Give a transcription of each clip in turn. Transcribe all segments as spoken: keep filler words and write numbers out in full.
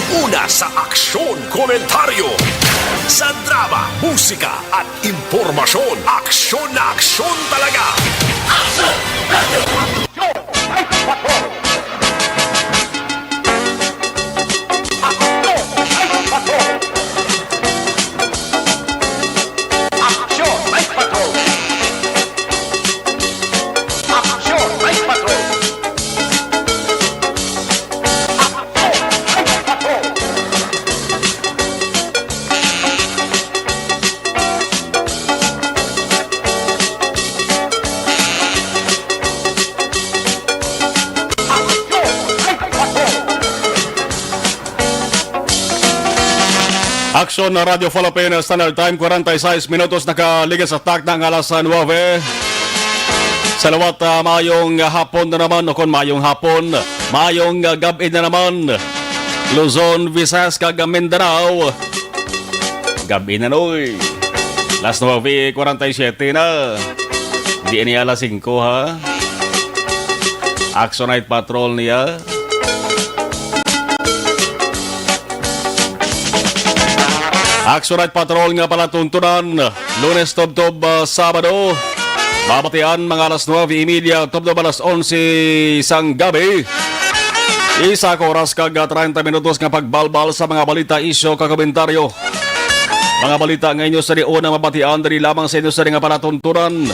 Una sa aksyon, komentaryo. Sa drama, musika, at impormasyon, aksyon na aksyon talaga. Aksyon na Radyo Philippines, Standard Time, kwarenta y seis minutos, nakaligid sa takna nga alas nuebe. Sa liwat, ah, maayong hapon na naman, o kon maayong hapon, maayong, ah, gab-i na naman. Luzon, Visayas, kag Mindanao. Gab-i na, noy. Alas nuebe kwarenta y siyete na. Di ini alas singko, ha? Action Night Patrol niya. Action Night Patrol nga palatuntunan, Lunes tubtob, ah, Sabado. Mabatian mga alas nuebe y media tubtob alas onse sang gabi. Isa ka oras kag, ah, treinta minutos nga pagbalbal sa mga balita, isyu, kag komentaryo. Mga balita nga inyo sa una mabatian diri lamang sa inyo sa nga palatuntunan.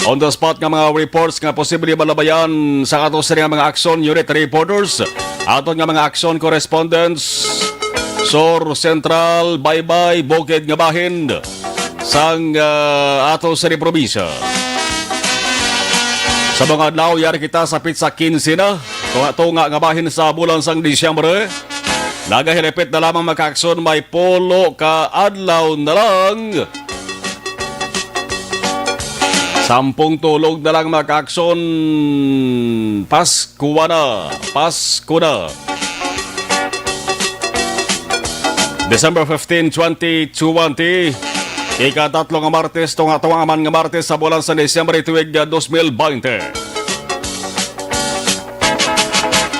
On the spot nga mga reports nga posible malabayan sa ato sa nga mga action unit reporters, aton nga mga action correspondents, Sur, Central, Baybay, Bukid nga bahin sang, ah, ato sa probinsya. Sa mga adlaw, yari kita sa pitsa quince na, tunga-tunga nga bahin sa bulan sang Disyembre. Nagahilipit na lamang mga ka-aksyon, may pulo ka adlaw na lang. Sampung tulog na lang mga ka-aksyon. Pasko na. Pasko na. December fifteen, twenty twenty. Ikatatlo nga Martes, tunga-tunga man nga Martes sa bulan sa Disyembre tuig, ah, dos mil baynte.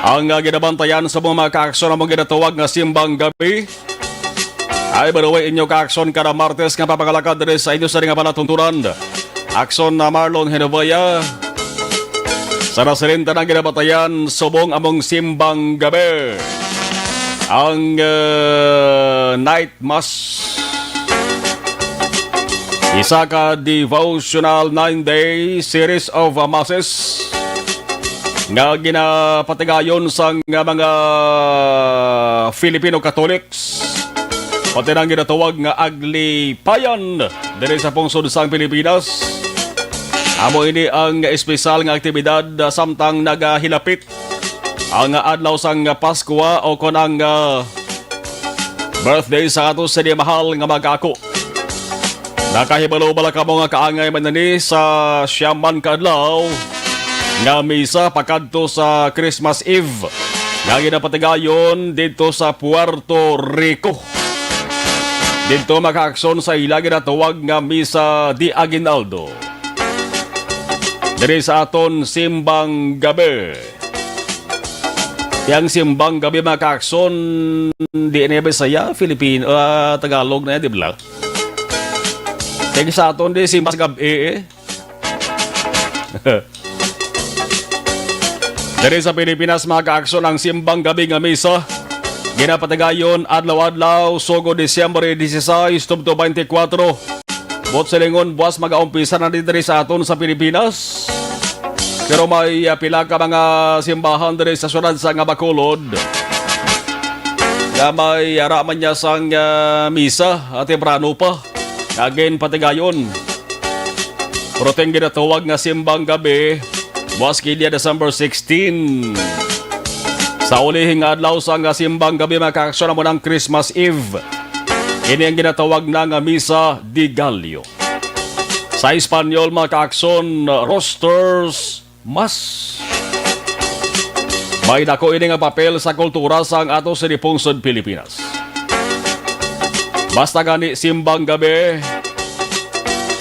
Ang, ah, ginabantayan sa mga ka-aksyon among ginatawag nga simbang gabi. Ay, by the way, inyo ka-aksyon kada Martes nga papangalakad diri sa inyo sa nga palatuntunan. Aksyon na Marlon Genovea. Sa nasilinta ng ginabatayan, subong among simbang gabi. Ang, ah, night Mass. Isa ka devotional nine-day series of, uh, masses nga ginapatigayon sang, uh, mga Filipino Catholics, pati nang ginatawag nga Aglipayan diri sa pungsod sang Pilipinas. Amo ini ang espesyal nga aktibidad, uh, samtang nagahilapit ang adlaw sang Paskwa o kon ang, ah, birthday sa ato sa di mahal nga mag-ako. Nakahibalo bala kamo nga kaangay man ini sa siyaman ka adlaw nga misa pakadto sa Christmas Eve nga ginapatigayon didto sa Puerto Rico? Didto mga ka-aksyon sa ila ginatawag nga Misa de Aguinaldo. Diri sa aton simbang gabi. Yang simbang gabi, mga ka-aksyon, di na Bisaya, Filipino, ah, Tagalog na yan, di ba? Kaya sa aton, di simbang sa gabi, eh. Diri sa Pilipinas, mga ka-aksyon, ang simbang gabi nga misa ginapatigayon adlaw-adlaw, sugo Disyembre dieciséis tubto twenty-four. Buot silingon, buwas mag-aumpisa na diri sa aton sa Pilipinas. Pero may, ah, pila ka mga simbahan diri sa syudad sa nga Bacolod nga may ara man niya sang, ah, misa, ah, temprano pa. Again, patigayon. Pero ting ginatawag nga simbang gabi, buwas gid ya December sixteen. Sa ulihing adlaw sa nga simbang gabi, mga ka-aksyon, amo nang Christmas Eve. Ini ang ginatawag na nga Misa de Gallo. Sa Espanyol, mga ka-aksyon, Rosters Mas. May dako ini nga papel sa kultura sang ato sa pungsod Pilipinas. Basta gani simbang gabi,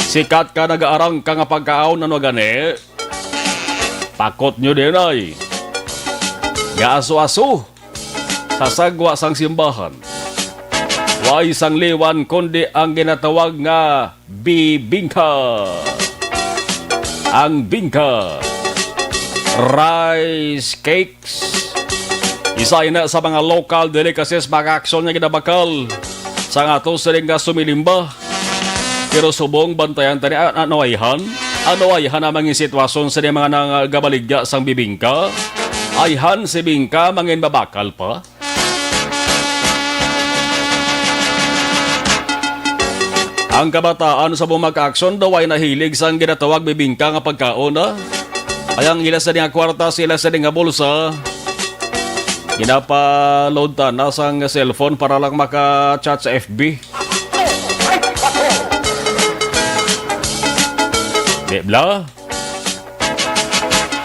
sikat ka nagaarang ka nga pagkaon, ano gani? Pakot nyo din ay. Nga aso-aso. sa sagwa sang simbahan. Way sang liwan kundi ang ginatawag nga bibingka. Ang bingka, rice cakes, isa ina sa mga local delicacies, mga ka-aksyon, nga ginabakal sang ato sini nga sumilimba. Pero subong bantayan tani, a-, ano ayhan? Ano ayhan ang mga sitwasyon sa mga nagabaligya sang bibingka? Ayhan si bingka mangin mabakal pa? Ang kabataan sa mga ka-aksyon daw ay nahilig sang ginatawag bibingka nga pagkaon, ah. Ay ang ila sa nga kwarta, sila sa nga bulsa. Ginapa-load ta na sang cellphone para lang maka-chat sa F B. Di bla?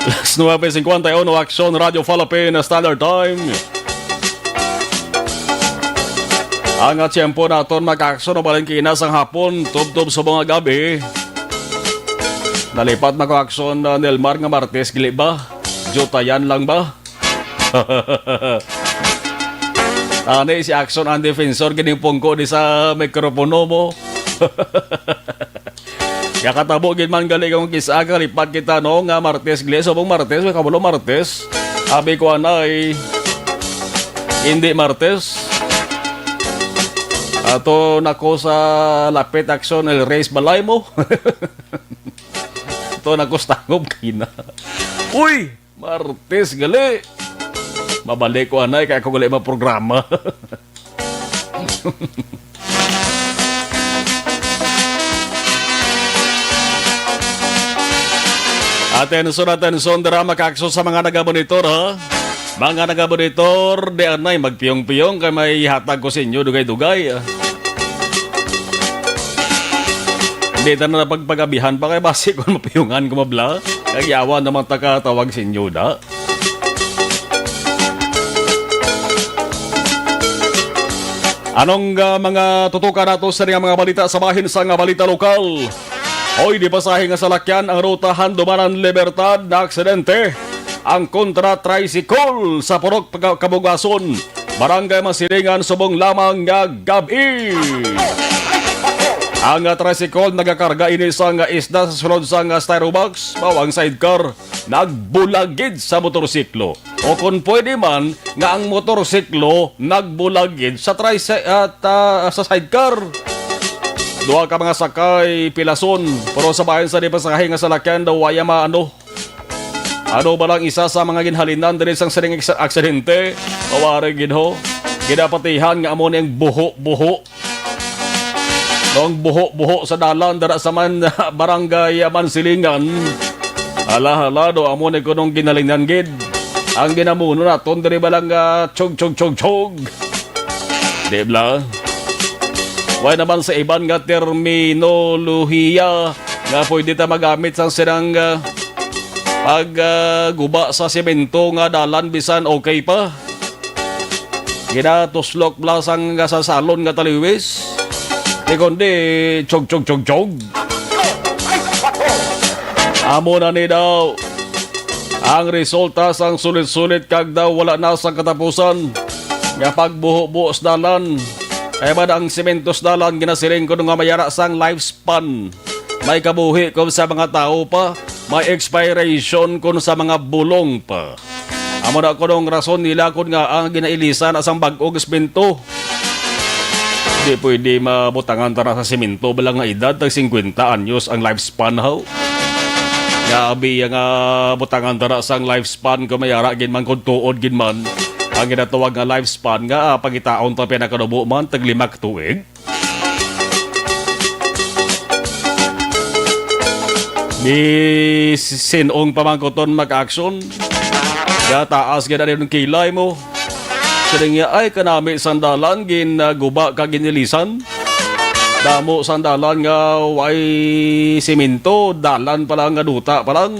Las nuebe cincuenta y uno, Aksyon Radio Philippine Standard Time. Ang tiyempo naton, mga ka-aksyon, mabalhin kina sang hapon, tubtob sa mga gabi. Nalipat, mga ka-aksyon, uh, Nelmar, nga Martes, gili ba? Jutayan lang ba? Ani si Aksyon ang defensor, gining pungko di sa mikropono mo. Yakatabo gid man gali kung kis-a ka lipat kita, no, nga Martes, gali subong Martes, may kabulo Martes. Abi ko anay, hindi Martes. Ato na ko sa lapit, Aksyon, el race balay mo. Ato na ko sa tangob kina. Uy! Martes gali. Mabalik ko anay kay ako gali maprograma. Atensyon, atensyon, dira, mga ka-aksyon, sa mga nagamonitor, ha? Mga nagamonitor, di anay magpiyong-piyong kay may hatag ko sa inyo dugay-dugay, ah. Hindi ta na pagpagabihan pa kay basi kung mapiyungan ko mabla. Kag yawa naman ta ka tawag sa inyo da. Anong, ah, mga tutukan nato sa mga balita sa bahin sa nga balita lokal? Oy, di pasahe nga salakyan ang ruta Handumanan Libertad na aksidente ang kontra tricycle sa Purok Pagka-, Kabugason, Barangay Masilingan, subong lamang nga gab-i. Ang, ah, tricycle nagakarga ini sang isda sa sulod sang, ah, styro box, mao ang sidecar, nagbulagid sa motorsiklo. O kung pwede man, nga ang motorsiklo nagbulagid sa tricy-, at, ah, sa sidecar. Duha ka mga sakay pilason, pero sa bahin sa di pasahe nga salakyan daw waya maano. Ano ba lang isa sa mga ginhalinan diri sang sining eks-, aksidente? Mawari gid ho. Ginapatihan nga amo ni ang buho-buho. Ang buho-buho sa dalan dira sa man, Barangay Mansilingan. Hala, hala, do amo ni kunong ginhalinan gid. Ang ginamuno naton diri ba lang, ah, chug, chug, chug, chug? Di bala? Way naman sa iban nga terminolohiya nga pwede ta magamit sang sinang, ah, pag, ah, guba sa semento nga dalan bisan okay pa. Ginatuslok bala sang sa salon nga taliwis. Di kundi chog, chog, chog, chog. Amo na ni daw ang resulta sang sulit-sulit kag daw wala na sang katapusan nga pagbuho-buho sa dalan. Kay man ang semento sa dalan ginasiling kuno nga may ara sang lifespan. May kabuhi kon sa mga tawo pa, may expiration kon sa mga bulong pa. Amo na kunong rason nila kon ngaa ginailisan na sang bag-o nga semento. Di pwede mabutangan ta na sa semento bala nga edad tag singkwenta anyos ang lifespan, haw. Nga abi nga butangan ta na sang lifespan kung may ara gid man, kung tuod gid man ang ginatawag nga lifespan nga, ah, pangitaon ta pinakanubo man tag lima ka tuig. Ni sin-ong pamangkuton mag-aksyon? Gataas gid ang kilay mo. Siling niya, ay, kanami sang dalan, gin, ah, guba ka ginilisan. Damo sang dalan nga way simento, dalan pa lang nga duta pa lang.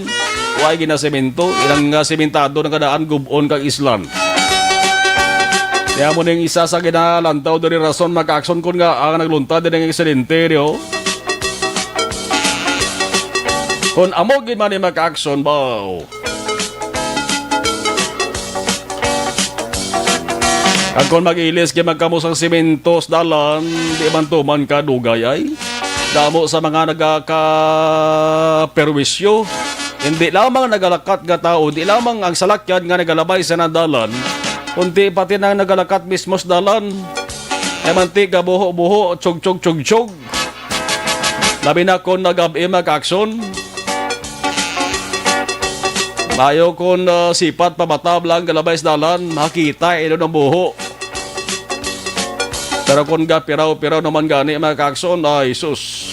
Way ginasemento, ilang nga sementado na kadaan gub-on kag islan. Kaya mo ning isa sa ginalantaw diri rason mag-aksyon kon ngaa ang nagluntad diri nga aksidente, no? Kon amo gid man ni mag-aksyon, baw. Kag kon mag-ilis gid man kamo sang semento sa dalan, di man tuman ka dugay ay. Damo sa mga nagakaperwisyo. Hindi lamang nagalakat nga tao, hindi lamang ang salakyan nga nagalabay sa dalan, kundi pati na ang nagalakat mismo sa dalan. Ay mantika, buho-buho, tsugyog-tsugyog. Labi na kon nagab-i, mga ka-aksyon. Maayo kon, ah, sipat pa mata lang galabay sa dalan, makita ilo ng buho. Pero kon gapiraw-piraw naman gani, mga ka-aksyon, ay sus.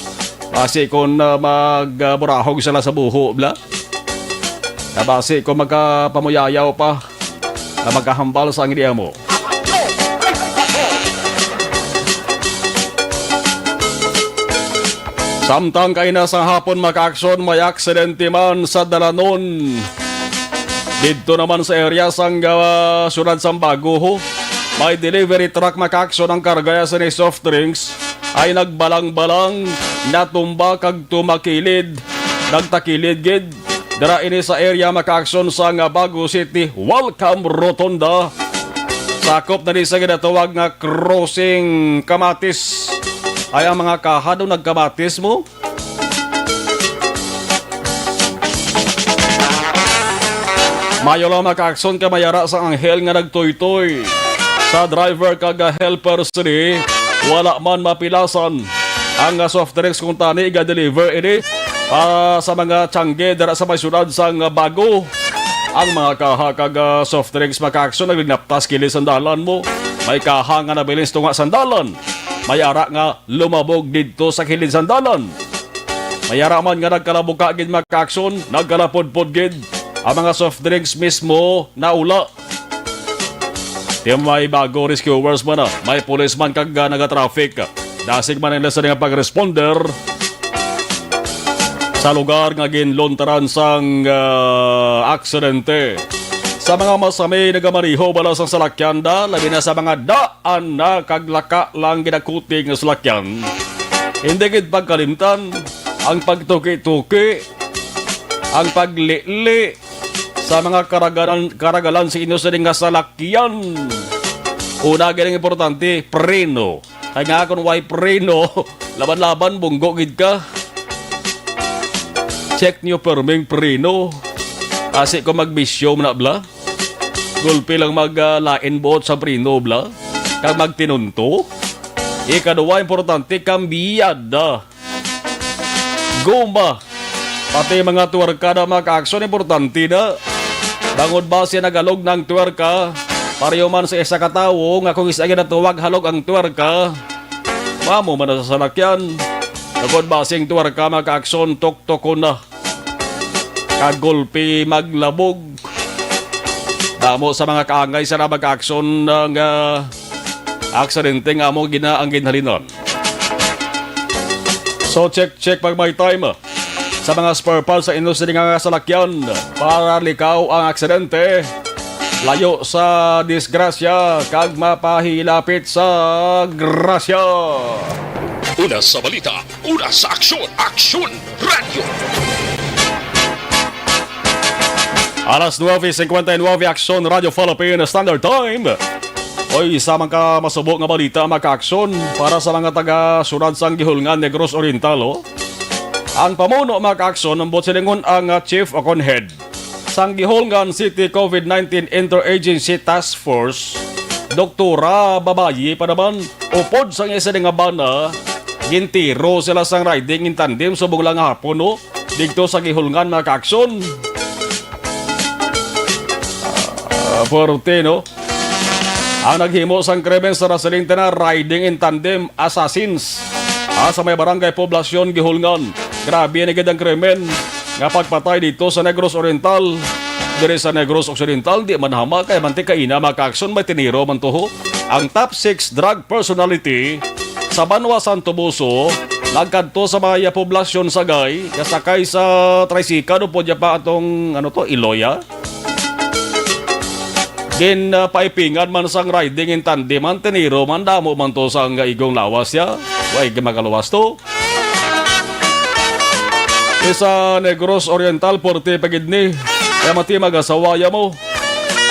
Basi kon, ah, magburahog sila sa buho, bla. Nabasi kon magkapamuyayaw pa, na magkahambal sa angin mo. Samtang kaina sa hapon, mga ka-aksyon, may aksidente man sa dalanon. Didto naman sa area sang, ah, siyudad sang Bago, ho. May delivery truck, mga ka-aksyon, ang karga sa ni soft drinks ay nagbalang-balang, natumba kag tumakilid, nagtakilid gid. Dira ini sa area, mga ka-aksyon, sang Bago City Welcome Rotonda. Sakop na ni sa ginatawag nga Crossing Kamatis. Ay ang mga kaha daw nagkamatis mo. Mayo lang, mga ka-aksyon, kay may ara sang anghel nga nagtuytoy sa driver kag helper sini. Wala man mapilasan ang, ah, soft drinks kung tani iga-deliver ini, ah, sa mga tiyangge dira sa may siyudad sang Bago. Ang mga kaha kag, ah, soft drinks, mga ka-aksyon, naglinaptas kilid sang dalan mo. May kaha nga nabilin sa tunga sang dalan. May ara nga lumabog didto sa kilid sang dalan. May ara man nga nagkalabuka gid, mga ka-aksyon, nagkalapudpod gid. Ang mga soft drinks mismo naula. Di may Bago rescuers man, ah. May pulis man kag, ah, naga-traffic. Dasig man nila sa nga pag-responder sa lugar nga ginluntaran sang, ah, aksidente. Sa mga masami nagamaniho bala sang salakyan da, labi na sa mga daan na kag laka lang ginakuti nga salakyan, hindi gid pagkalimtan ang pagtuki-tuki, ang paglili sa mga karagalan, karagalan sa inyo sini nga salakyan. Una gid ang importante, preno. Kay nga kung way preno, laban-laban, bunggo gid ka. Check niyo perming preno. Kasi kung magbisyo man na, bla, gulpi lang mag, ah, lain buot sa preno, bla, kag magtinunto. Ikaduha, importante, kambiyada. Goma. Pati mga tuwerka na, mga ka-aksyon, importante na. Bangod ba siya nagalog ng tuwerka? Pareho man sa isa ka tawo nga kung isa ginatuwag halog ang tuwerka, mamo man na sa salakyan. Bangod ba sing tuwerka, mga ka-aksyon, tuktukon na. Kagulpi maglabog. Damo sa mga kaangay sa mga ka-aksyon nga aksidente nga amo gina ang ginhalinan. So, check, check pag may time sa mga spare parts sa inyo sini nga salakyan para likaw ang aksidente, layo sa disgrasya, kag mapahilapit sa grasya. Una sa balita, una sa aksyon, Aksyon Radyo. Alas nuebe cincuenta y nueve, Aksyon Radyo Philippine Standard Time. Oy, isa man ka masubo nga balita, mga ka-aksyon, para sa mga taga-siyudad sang Guihulngan, Negros Oriental, oh. Ang pamuno, mga ka-aksyon, ang buot silingon ang, ah, chief o kon head sang Guihulngan City COVID nineteen Interagency Task Force, Doktora Babayi pa naman, upod sang isa nga bana, gintiro sila sang riding in tandem subong lang nga hapon, no? Dito sa Guihulngan, mga ka-aksyon. Ah, forte, no? Ang naghimo sang krimen sa nasiling na riding in tandem assassins, ah, sa may barangay Poblacion, Guihulngan. Grabe na gid ang krimen nga pagpatay dito sa Negros Oriental. Diri sa Negros Occidental, di man hama kay manti kaina, mga ka-aksyon, may tiniro man tuho. Ang top six drug personality sa banwa sang Toboso nagkadto sa may poblasyon Sagay, kasakay sa tricycle o pwede pa atong, ano to, Iloya. Gin, ah, paipingan man sang riding in tandem, ang tiniro man, damo man to sang igong lawas ya. Way makaluwas to. Isa Negros Oriental, forte pa gid ni. Kaya mati mag-asawa ya mo.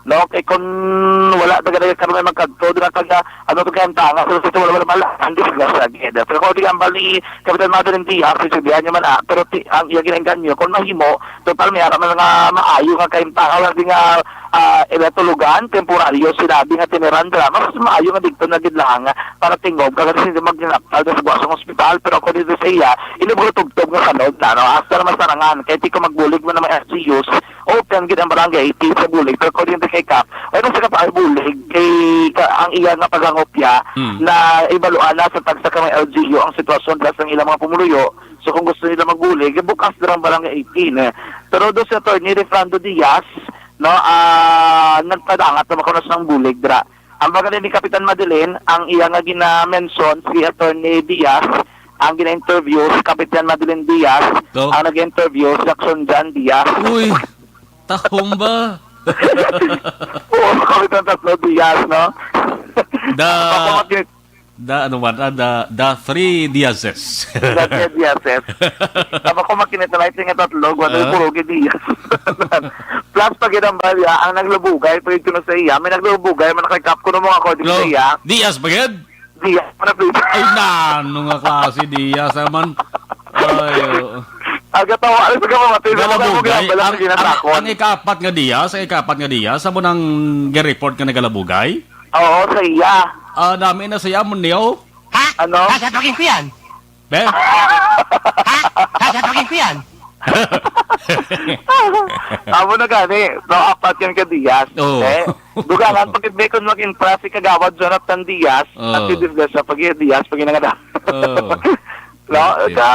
No, kay kung wala talaga karon may magkadto dira kag, ah, ano to kay ang tanga sa sitio, wala, wala, wala ang disgrasya gid. Pero kung di ang bali, Kapitan Madeline Diaz, sisibihan niya man, ah, pero ti, ang iya ginainganyo, kung mahimo, total may ara man nga maayo nga kaimtangan, wala di nga, ah, ila tulugan, temporaryo, sinabi nga tiniran dira, mas maayo nga dito na gid lang, ah, para tingog, kag hindi magdinaptal na sa buwas ang ospital, pero kung dito sa iya, hindi mo tugtog nga sanod na, no? Hasta na masarangan, kay di ko magbulig mo na may L G Us, open gid ang barangay eighteen sa bulig, pero according to kay Kap, wala sa kapal bulig kay ka, ang iya nga paghangopya Mm. na ibaluan na sa tagsa ka mga L G U ang sitwasyon sa ilang mga pumuluyo. So kung gusto nila magbulig, bukas na ang barangay eighteen. Eh. Pero do si Attorney Refrando Diaz, no, ah, nagpadangat na makunos ng bulig dira. Ang baga ni Kapitan Madeline, ang iya nga gina-mention si Attorney Diaz, ang gina-interview si Kapitan Madeline Diaz, Go. Ang nag-interview si Action John Diaz. Uy, tahong ba? Oo, kami ang tatlo Diaz, no? The, Ako mag- the, ano man, ah, the, the three Diazes. The three Diazes. Tama ko makinita na ito nga tatlo, guwan Ah. yung puro Diaz. Plus, pag inambal niya, ang naglubugay, pag ito na sa iya, may naglubugay, man nakakap ko ng mga according No. sa iya. Diaz, bagad? Diaz, man ang Ay, nano nga klase Diaz naman? Ay, oo. Agatawa, ano sa kapamati? Sa mga Galabugay, mga ang, ang, ang ikapat nga Diaz, ang ikapat nga Diaz, amo nang gi-report nga nagalabugay? Oo, sa iya. Ah, dami na sa iya, mo niyo? Ha? Ano? Sasapakin ko yan. Be? Ha? Sasapakin ko yan. Amo na gani, no, apat yan ka Diaz. Oo. Eh, dugangan, pag may kung mag-impress si Kagawad Jonathan Diaz, Oo. at si Disgrasya pag Diaz, pag nga Oo. No, Okay. ka,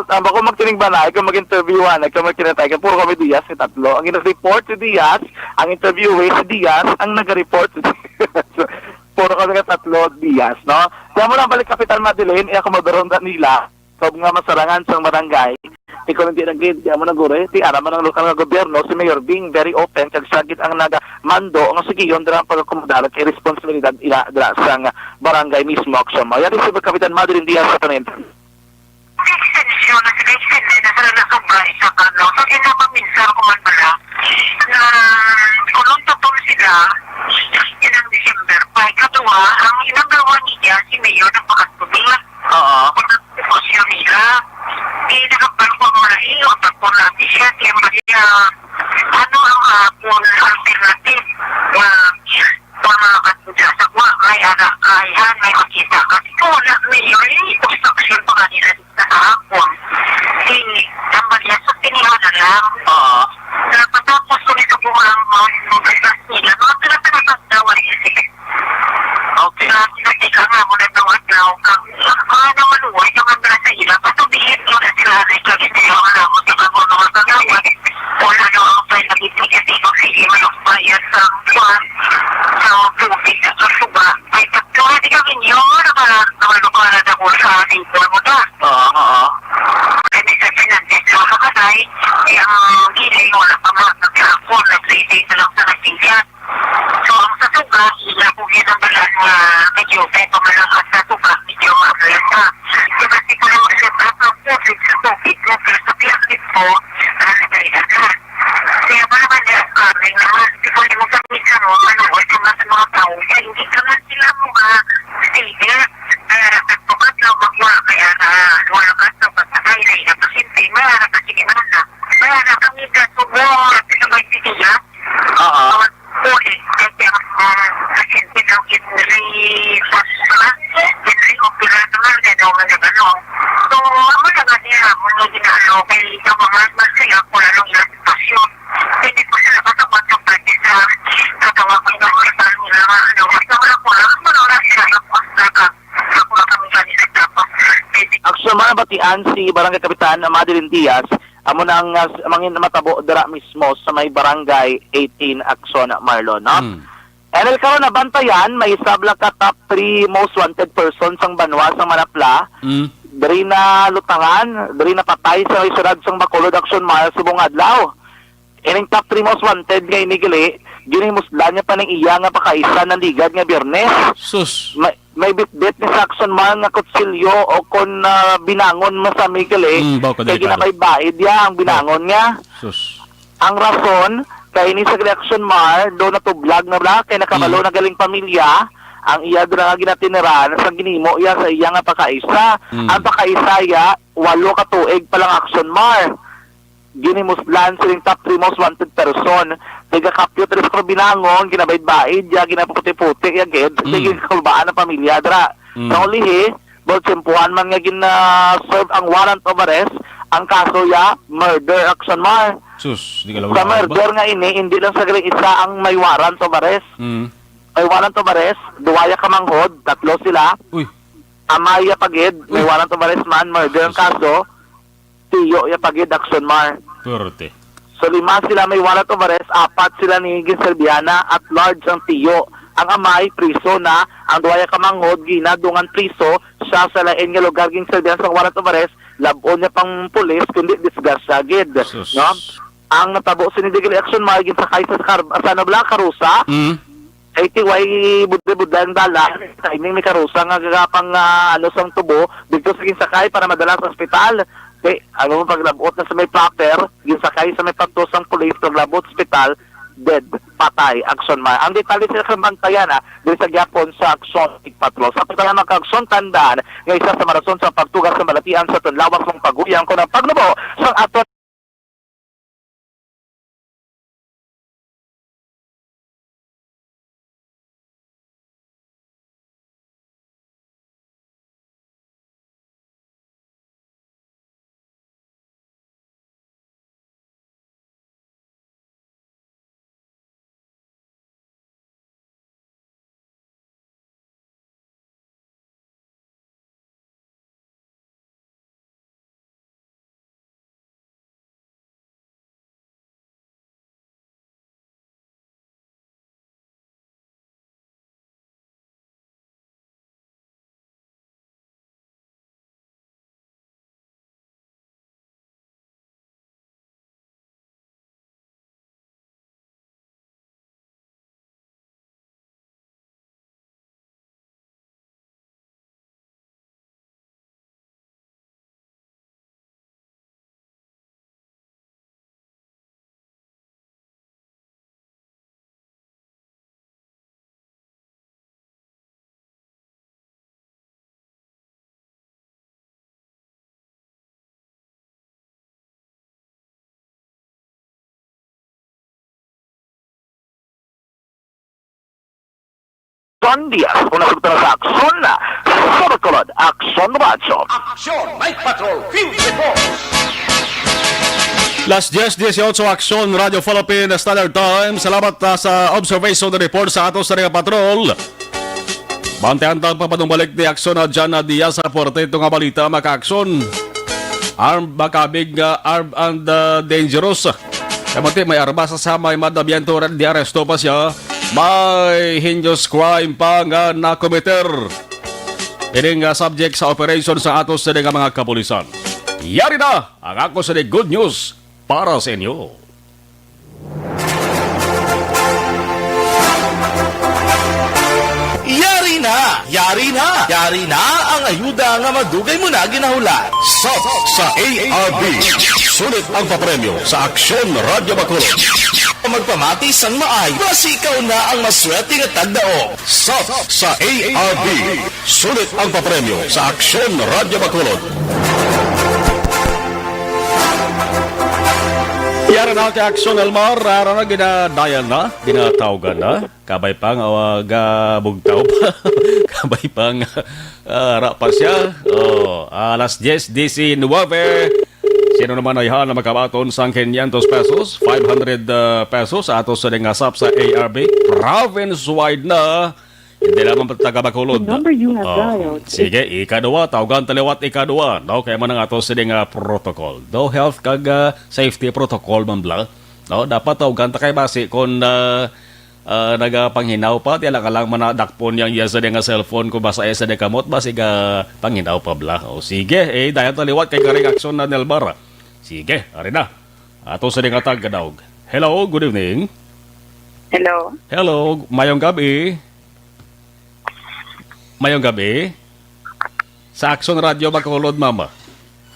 ang bako magtining banay, kung mag-interview, ah, nagka magkinatay, ka puro kami Diaz, si tatlo. Ang ina-report si Diaz, ang interview si Diaz, ang nag-report si Diaz. Puro kami nga tatlo, Diaz, no? Kaya mo lang balik Kapitan Madeline, iya ko mabaron nila, kung nga masarangan sa barangay, ikaw hindi nag-, kaya mo nagure, ti ara man ang lokal nga gobyerno, si Mayor Bing, very open, kag siya gid ang nagamando, nga sige, yun, dira ang pag-akomodar, kay responsibilidad ila, dira sa nga barangay mismo, action mo. Yan si Kapitan Madeline Diaz sa Trinidad. Extension na sila, extended na sila na sobra isa ka, no? So, ginapaminsar ko man pala na kulong tutol sila, yun ang December pa. Ikadua, ang number one niya, si Mayor ng Pakatuni. Oo. Kung ang sitwasyon nila, di nakapal ko ang mga iyo, tapos natin siya, kaya Maria, ano ang hapon alternative na mga katuda sa kuha, kay anak, kay han, may makita ka. Ito, wala, may, may construction pa kanila sa kahapon. Si, ang Maria sa tinihan na lang. Oo. Tapos, tapos, kung ito po ang mga, mga business nila, mga pinapinapagdawan nila. Okay. Na, na, ikaw nga, muna daw, at daw, ka, ah, na maluway, ka man sa ila, patubihin mo na sila, na ikaw, hindi yung alam mo, sa mga, mga kagawad. Wala daw ang pwede, hindi, hindi, hindi, hindi, hindi, bayad sa, sa, sa tubig, sa suba. Ay, pagtuwa, di kami niyo, naka-, naka-, naka-, naka-, sa ating buwan mo ta. Oo, oo. Kami sa Fernandez, sa Makatay, eh, ang gilay, wala pa mga nagkakapon, nag-play date na lang sa Nagpinyan. So, ang sa suga, ila ko ginambalan nga medyo, kaya pa man ang sa suga, medyo maamlay pa. Di ba, di ko naman siya tapang po, sa tubig, no, pero sa plastic po, ah, nagkaidagan. Kaya pa naman, eh, kami naman, di ko yung sa pizza mo, ano, ito nga sa mga tao, kaya hindi ka man sila mga stater, ah, nagpapatlaw, magwa, kaya, ah, wala ka sa pagkakay, na inapasimple, wala ka, sige, wala na. Wala na, kami ka, subo, at ito may titiya. Oo. Uli, kaya, ah, pasyente daw, Henry, Henry, opera naman, kaya daw, ano, ano. So, amo na nga niya, amo na ginalo, kay ikaw, mga, mas kaya, kung anong ilang sitwasyon. Hindi po sila makapagkapag sa katawa ko yung mga tao nila, ano, basta wala ko lang, wala, wala sila, tapos, naka, ako lang kami kanina, tapos, hindi. Aksyon, mga batian si Barangay Kapitan Madeline Diaz, amo na ang, ah, mangin matabo dira mismo sa may Barangay eighteen, Aksyon, Marlon, no? Hmm. N L karon nabantayan, may isab lang ka top three most wanted person sang banwa sang Manapla. Mm. Diri na lutangan, diri na patay sa may siyudad sang Bacolod, Action Mile, subong adlaw. Ining top three most wanted nga ini gali, ginimusdan niya pa ning iya nga pakaisa ng ligad nga Biyernes. Sus. May, may bitbit ni sa Action Mile nga kutsilyo o kon, ah, binangon masami gali, Mm, baw ka kay dali, pare. Ginabaybayid niya ang binangon niya. Sus. Ang rason, Kay ni sa Action Mar, do natublag na bala, kay nakabalo Mm. na galing pamilya, ang iya dira nga ginatiniran, sa ginimo iya sa iya nga pakaisa. Mm. Ang pakaisa iya, walo ka tuig pa lang, Action Mar. Ginimuslan sining top three most wanted person. Tiga Kapyot diri sa Binangon, ginabaid-baid iya, ginaputi-puti iya gid. Mm. Sige, kakulbaan ang pamilya dira. Mm. Sa ulihi, Bot simpuhan man nga gin-, ah, serve ang warrant of arrest, ang kaso ya murder, Action Mar. Sus, di ka lang Sa makakalba. Murder nga ini, hindi lang sa galing isa ang may warrant of arrest. Mm. May warrant of arrest, duwa ya ka manghod, tatlo sila. Uy. Amay ya pa gid, may Uy. warrant of arrest man, murder ang Sus. kaso. Tiyo ya pa gid, Action Mar. Perte. So, lima sila may warrant of arrest, apat sila ni ginserbihan na, at large ang tiyo. Ang amay, priso na, ang duha ya ka manghod, ginadungan priso, siya sa lain nga lugar ginserbihan sa warrant of arrest, lab-on niya pang pulis, kundi disgrasya gid, Sus. no? Ang natabo sini, Digili, Action Mar, ginsakay sa kar-, sa ano bala, karusa, Mm. Eighty Y, budlay-budlay ang dalan. Timing ni karusa nga gagapang, ah, ano sang tubo, dito sa ginsakay para madala sa ospital. Kay, ano, paglabot na sa may proper, ginsakay sa may patos ang pulis, paglabot sa ospital, dead, patay, Action Mar. Ang detalye sa kang bantayan, ah, diri sa gyapon sa Action Patrol. Sa pagkala mga ka-aksyon, tandaan nga isa sa marason sa pagtugas sa balatian sa tunlawas mong paguyang kung ang pagnubo sa aton Juan Diaz, una sa sa Aksyon, sa Bacolod, Aksyon Radyo. Aksyon Night Patrol Field Report. Las diez dieciocho, Aksyon Radyo Philippine Standard Time. Salamat, ah, sa observation report sa ato sa nga patrol. Bantayan ta ang pagpanumbalik ni Aksyon na dyan na diya sa Puerto ito nga balita, mga ka-aksyon. Armed, makabig nga armed and, uh, dangerous. Kamuti, may armas sa may mandamiento rin, di aresto pa siya. May heinous crime pa nga nakomiter. Ini nga subject sa operation sa ato sa nga mga kapulisan. Yari na ang ako sa good news para sa inyo. Yari na! Yari na! Yari na ang ayuda nga madugay mo na ginahulat. Sap sa A R B. Sulit ang papremyo sa Aksyon Radyo Bacolod. Magpamati sang maay, basi ikaw na ang maswerte nga tagdaog. Sap sa A R B. Sulit ang papremyo sa Aksyon Radyo Bacolod. Yara na kay Aksyon Elmar, ara na, ginadayan na, ginatawgan na. Kabay pa nga, ah, gabugtaw pa. Kabay pa nga, ah, ara pa siya. Oh, alas diez diecinuebe. Sino naman ay na makabaton sang quinientos pesos, five hundred, ah, pesos sa ato sa ding asap sa A R B? Province-wide na. Hindi lamang pa taga Bacolod. The number you have Oh, dialed is sige, ikadua, tawgan ta liwat ikadua, no? Kaya man ang ato sini nga protocol. Do health kag, ah, safety protocol man bla. No, dapat tawgan ta kay basi kung, ah, ah, nagapanghinaw pa, ti alang-alang man nadakpon yang iya sa nga cellphone kung basa iya sa kamot, basi ga panghinaw pa bla. O sige, eh, dayon ta liwat kay karing aksyon na Nelbar. Sige, ari na. Ato sa nga tag kadaog. Hello, good evening. Hello. Hello, mayong gabi. Mayong gabi. Sa Aksyon Radyo Bacolod, mama.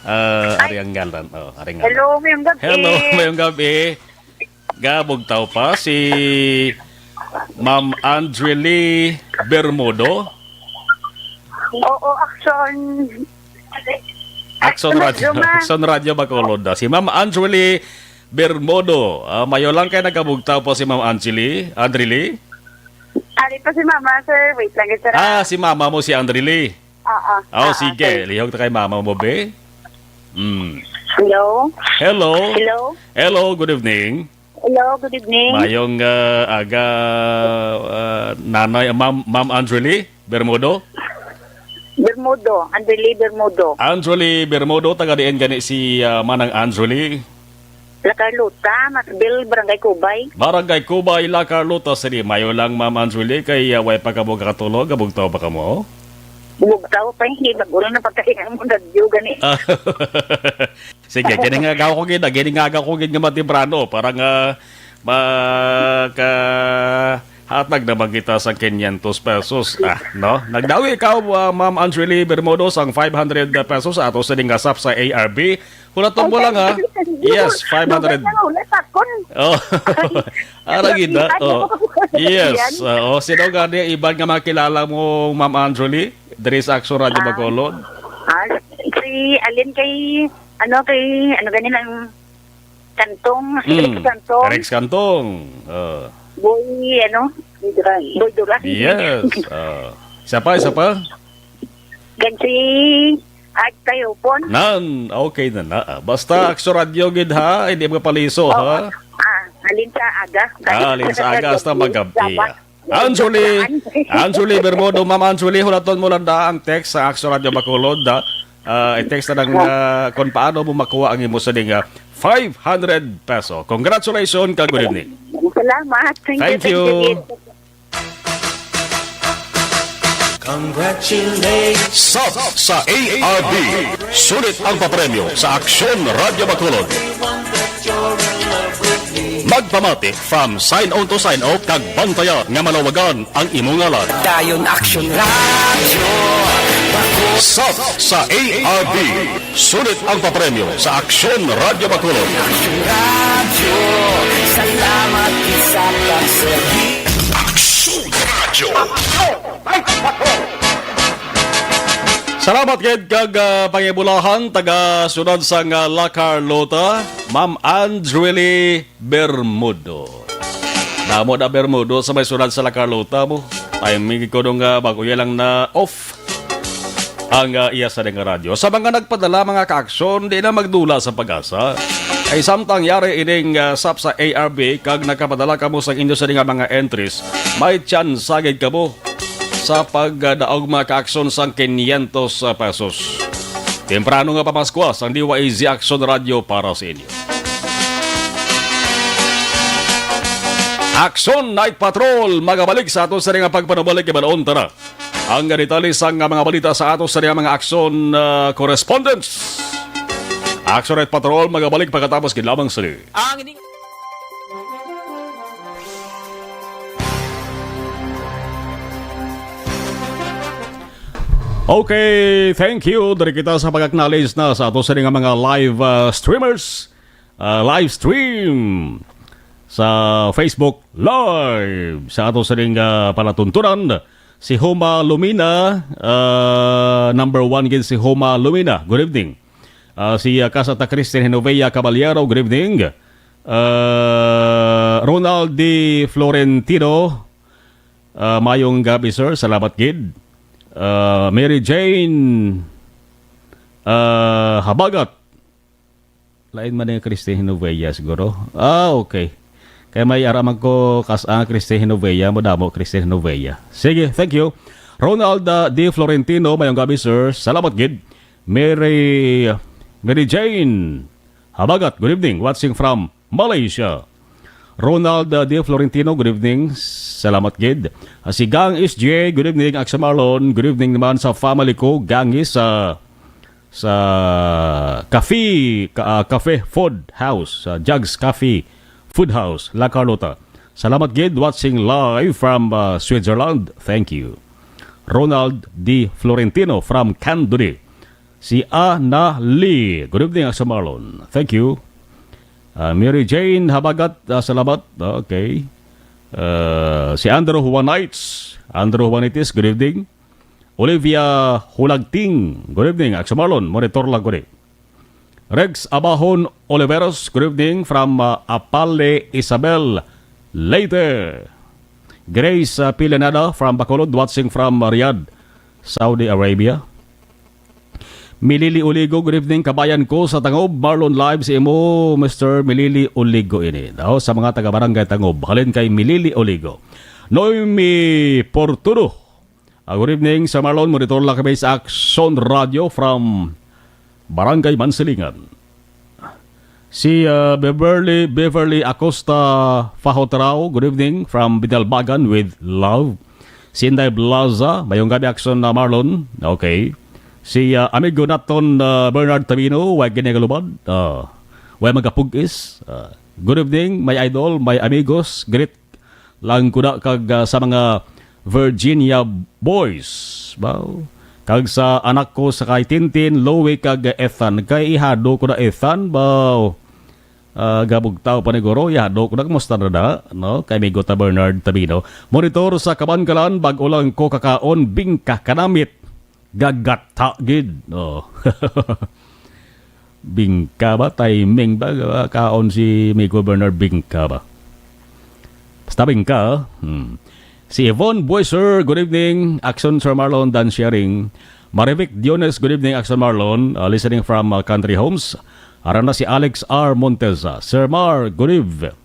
Ah, Ay. Ari ang ngalan. Oh, ari ang ngalan. Hello, mayong gabi. Hello, mayong gabi. Gabugtaw pa si Ma'am Angeli Bermudo. Oo, Action. Action Action Radio, Radio, ma. Action Radio Bacolod na. Si Ma'am Angeli Bermudo. Ah, mayo lang kay nagabugtaw po si Ma'am Angeli. Andrili? Ari pa si Mama, sir. Wait lang, sir. Ah, si Mama mo si Andrili. Oo. Oh, Oo, sige. sir. Lihog ta kay Mama mo, be. Mm. Hello? Hello? Hello? Hello, good evening. Hello, good evening. Mayong, ah, aga, ah, nanay, Ma'am, Ma'am Angeli Bermudo? Bermudo, Angeli Bermudo. Angeli Bermudo, taga diin gani si, ah, Manang Angeli? La Carlota, Masbil, Barangay Cubay. Barangay Cubay, La Carlota City. Mayo lang, Ma'am Angeli, kay, ah, way pa kamo katulog, kabugtaw pa kamo? Bugtaw pa, hindi. Bago lang na pagkahinang mo, radyo, gani. Ah, sige, giningaga ko gid, ah, giningaga ko gid nga matemprano para nga makahatag naman kita sa quinientos pesos, ah, no? Nagdawi ikaw, ah, Ma'am Angeli Bermudo, sang five hundred pesos ato sa ding gasap sa A R B. Hulaton mo lang, ha? Yes, five hundred. Hulat lang, hulat akon. Oh. Ara gid, ha? Oh. Yes. Yan. Ah, oh, sino gani iban nga makilala mo, Ma'am Angeli? Diri sa Action Radio Ah. Bacolod? Ah, si Alin kay, ano, kay, ano gani lang, Kantong, Mm. Rex Kantong. Rex Kantong. Ah. Boy, ano? Boy Duran. Yes. Ah. Isa pa, isa pa? Kag si Art Tayupon. Nan, okay na na. Ah, basta Action Radio gid, ha, hindi magpaliso, Oo. ha? Ah, alin sa aga? Ah, alin sa aga, hasta magabi, Dapat. ah. Angeli, Angeli Bermudo, Ma'am Angeli, hulaton mo lang da ang text sa Action Radio Bacolod, da. Ah, i-text na lang, ah, kung paano mo makuha ang imo sa ding, ah, five hundred peso. Congratulations, kag good evening. Salamat. Thank you, Thank thank you, you. Gid. Congratulations. Sap sa A R B. Sulit ang papremyo sa Aksyon Radyo Bacolod. Magpamati from sign on to sign off kag bantaya nga malawagan ang imo ngalan. Dayon Aksyon Radyo. Sap sa A R B. Sulit ang papremyo sa Aksyon Radyo Bacolod. Aksyon Radyo. Salamat sa pagserbi. Aksyon Radyo. Salamat gid kag, ah, pangibulahan taga siyudad sang, ah, La Carlota, Ma'am Andrely Bermudo. Damo na Bermudo sa may siyudad sa La Carlota mo. Timing ko nung, ah, bago iya lang na off ang, ah, iya sa nga radyo. Sa mga nagpadala, mga kaaksyon, di na magdula sa pag-asa. Ay samtang yari ining, ah, sap sa A R B kag nakapadala kamo sa inyo sa nga mga entries, may tsansa gid kamo sa pagdaog, mga kaaksyon, sang quinientos pesos. Temprano nga pamaskwa sang D Y A Z Aksyon Radyo para sa inyo. Aksyon Night Patrol magabalik sa ato sa nga pagpanubalik. Ibalon ta na ang detalye sang mga balita sa ato sa mga aksyon, ah, correspondents. Aksyon Night Patrol magabalik pagkatapos gid lamang sini. Ang ining Okay, thank you. Diri kita sa pag-acknowledge na sa ato sa nga mga live, ah, streamers. Ah, live stream sa Facebook Live sa ato sa ning, ah, palatuntunan. Si Homa Lumina, ah, number one gid si Homa Lumina. Good evening. Ah, si, ah, Kasata Christine Hinovea Caballero, good evening. Ah, Ronald D Florentino, ah, mayong gabi, sir. Salamat gid. Ah, Mary Jane, ah, Habagat. Lain man ni Christine Hinovea siguro. Ah, okay. Kay may ara man ko kas-, ah, Christine Hinovea, mo damo Christine Hinovea. Sige, thank you. Ronald, ah, D Florentino, mayong gabi, sir. Salamat gid. Mary, Mary Jane Habagat, good evening. Watching from Malaysia. Ronald, ah, D Florentino, good evening. Salamat gid. Ah, si Gang S J, good evening. Aksa Marlon, good evening naman sa family ko. Gangis, ah, sa Cafe, Ca-, ah, Cafe Food House, sa Jugs Cafe Food House, La Carlota. Salamat gid, watching live from, ah, Switzerland. Thank you. Ronald D Florentino from Candoni. Si Ana Lee. Good evening, Aksa Marlon. Thank you. Ah, Mary Jane Habagat, ah, salamat. Okay. Ah, si Andrew Juanites. Andrew Juanites, good evening. Olivia Hulagting, good evening. Akso Marlon, monitor lang ko ni. Rex Abahon Oliveros, good evening from, ah, Apale, Isabel, Leyte. Grace, ah, Pilanada from Bacolod, watching from, ah, Riyadh, Saudi Arabia. Milili Oligo, good evening, kabayan ko sa Tangob. Marlon, live sa imo, Mister Milili Oligo ini. Daw sa mga taga Barangay Tangob, halin kay Milili Oligo. Noemi Portudo, ah, good evening, Sir Marlon. Monitor lang kami sa Action Radio from Barangay Mansilingan. Si, ah, Beverly, Beverly Acosta Fahotrao, good evening from Bidalbagan with love. Si Inday Blaza, mayong gabi, Action na Marlon. Okay. Si, ah, amigo naton, ah, Bernard Tabino, way gini galubad. Ah, way magapugis. Ah, good evening, my idol, my amigos. Greet lang kuda kag, ah, sa mga Virginia boys. Baw. Kag sa anak ko sa kay Tintin, Louie kag Ethan. Kay ihado ko na Ethan, baw. Ah, gabugtaw pa ni Guro, ihado ko na, kumusta na na, no? Kay amigo ta Bernard Tabino. Monitor sa Kabankalan, bag-o lang ko kakaon, bingka kanamit. Gagata gid. Oh. Bingka ba? Timing ba? Kaon si Migo Bernard, bingka ba? Basta bingka, ah. Hmm. Si Yvonne Boyser, good evening. Action, Sir Marlon, Dan Sharing. Marivic Diones, good evening, Action Marlon. Uh, listening from, uh, Country Homes. Ara na si Alex R Monteza. Sir Mar, good eve.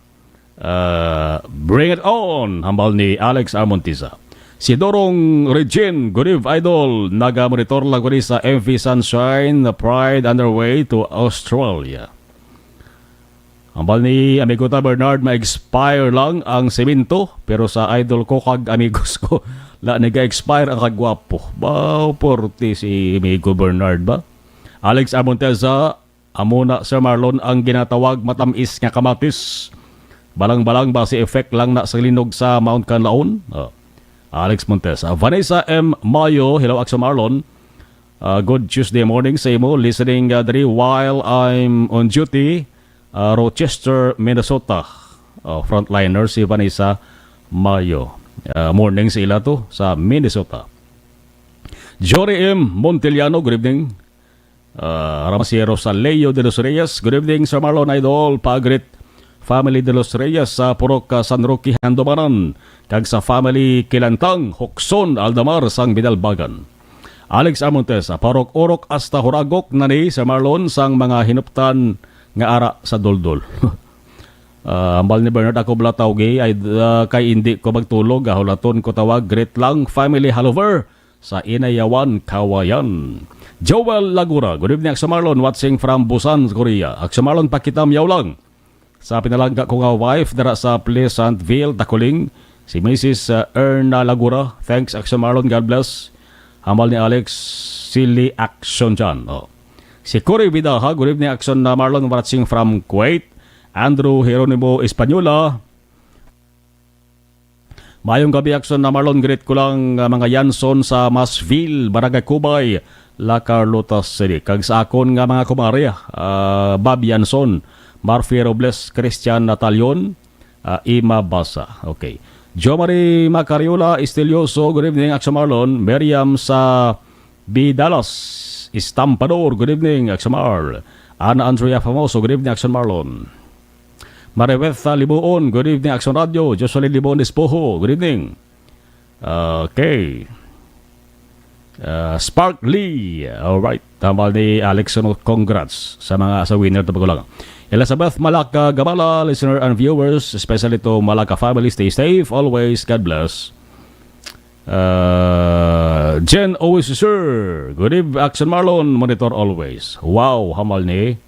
Uh, bring it on, hambal ni Alex R Monteza. Si Dorong Regine, good eve, idol. Naga-monitor lang ko ni sa M V Sunshine, na Pride underway to Australia. Hambal ni amigo ta Bernard, ma-expire lang ang semento, pero sa idol ko kag amigos ko, la nag-expire ang kagwapo. Baw, porte si amigo Bernard ba? Alex Amonteza, amo na, Sir Marlon, ang ginatawag matamis nga kamatis. Balang-balang ba si effect lang na sa linog sa Mount Kanlaon? Ah, Alex Montes. Ah, Vanessa M Mayo, hello, Action Marlon. Ah, good Tuesday morning sa imo. Listening, ah, diri while I'm on duty. Ah, Rochester, Minnesota. Ah, frontliner si Vanessa Mayo. Ah, morning sa ila to sa Minnesota. Jory M Monteliano, good evening. Ah, Ramasiero sa Leo de los Reyes, good evening, Sir Marlon Idol. Pagrit family de los Reyes sa Purok, ah, San Roque, Handumanan, kag sa family Kilantang, Hukson, Aldamar, sang Bidalbagan. Alex Amontes, ah, Parok Orok hasta Huragok na ni Sir Marlon sang mga hinuptan nga ara sa Doldol. Ah, hambal ni Bernard, ako bala tawgi, ay, ah, kay indi ko magtulog, ah, hulaton ko tawag, greet lang, family Halover, sa Inayawan, Kawayan. Joel Lagura, good evening, Aksa Marlon, watching from Busan, Korea. Aksa Marlon, pakitamyaw lang sa pinalangga ko nga wife dira sa Pleasantville, Takuling, si Missus, uh, Erna Lagura. Thanks, Aksa Marlon, God bless. Hambal ni Alex, Sili Action dyan. Oh. Si Cory Vidaha, good evening, Action na Marlon, watching from Kuwait. Andrew Jeronimo Española, Mayong gabi, Akson na Marlon. Greet ko lang, ah, mga Yanson sa Masville, Barangay Cubay, La Carlota City. Kag sa akon nga mga kumare, ah, Bob Yanson, Marfi Robles, Christian Natalion, ah, Ima Basa. Okay. Jo Marie Macariola Estilioso, good evening, Akson Marlon. Miriam sa Bidalas Estampador, good evening, Akson Marl. Ana Andrea Famoso, good evening, Akson Marlon. Maribeth, ah, Libuon, good evening, Action Radio. Jocelyn Libuon Despojo, good evening. Okay. Ah, Spark Lee, all right. Tambal ni Alex Suno, congrats sa mga sa winner to Bagulang. Elizabeth Malaka Gabala, listener and viewers, especially to Malaka family, stay safe always. God bless. Ah, Jen Oisisur, good eve, Action Marlon, monitor always. Wow, hamal ni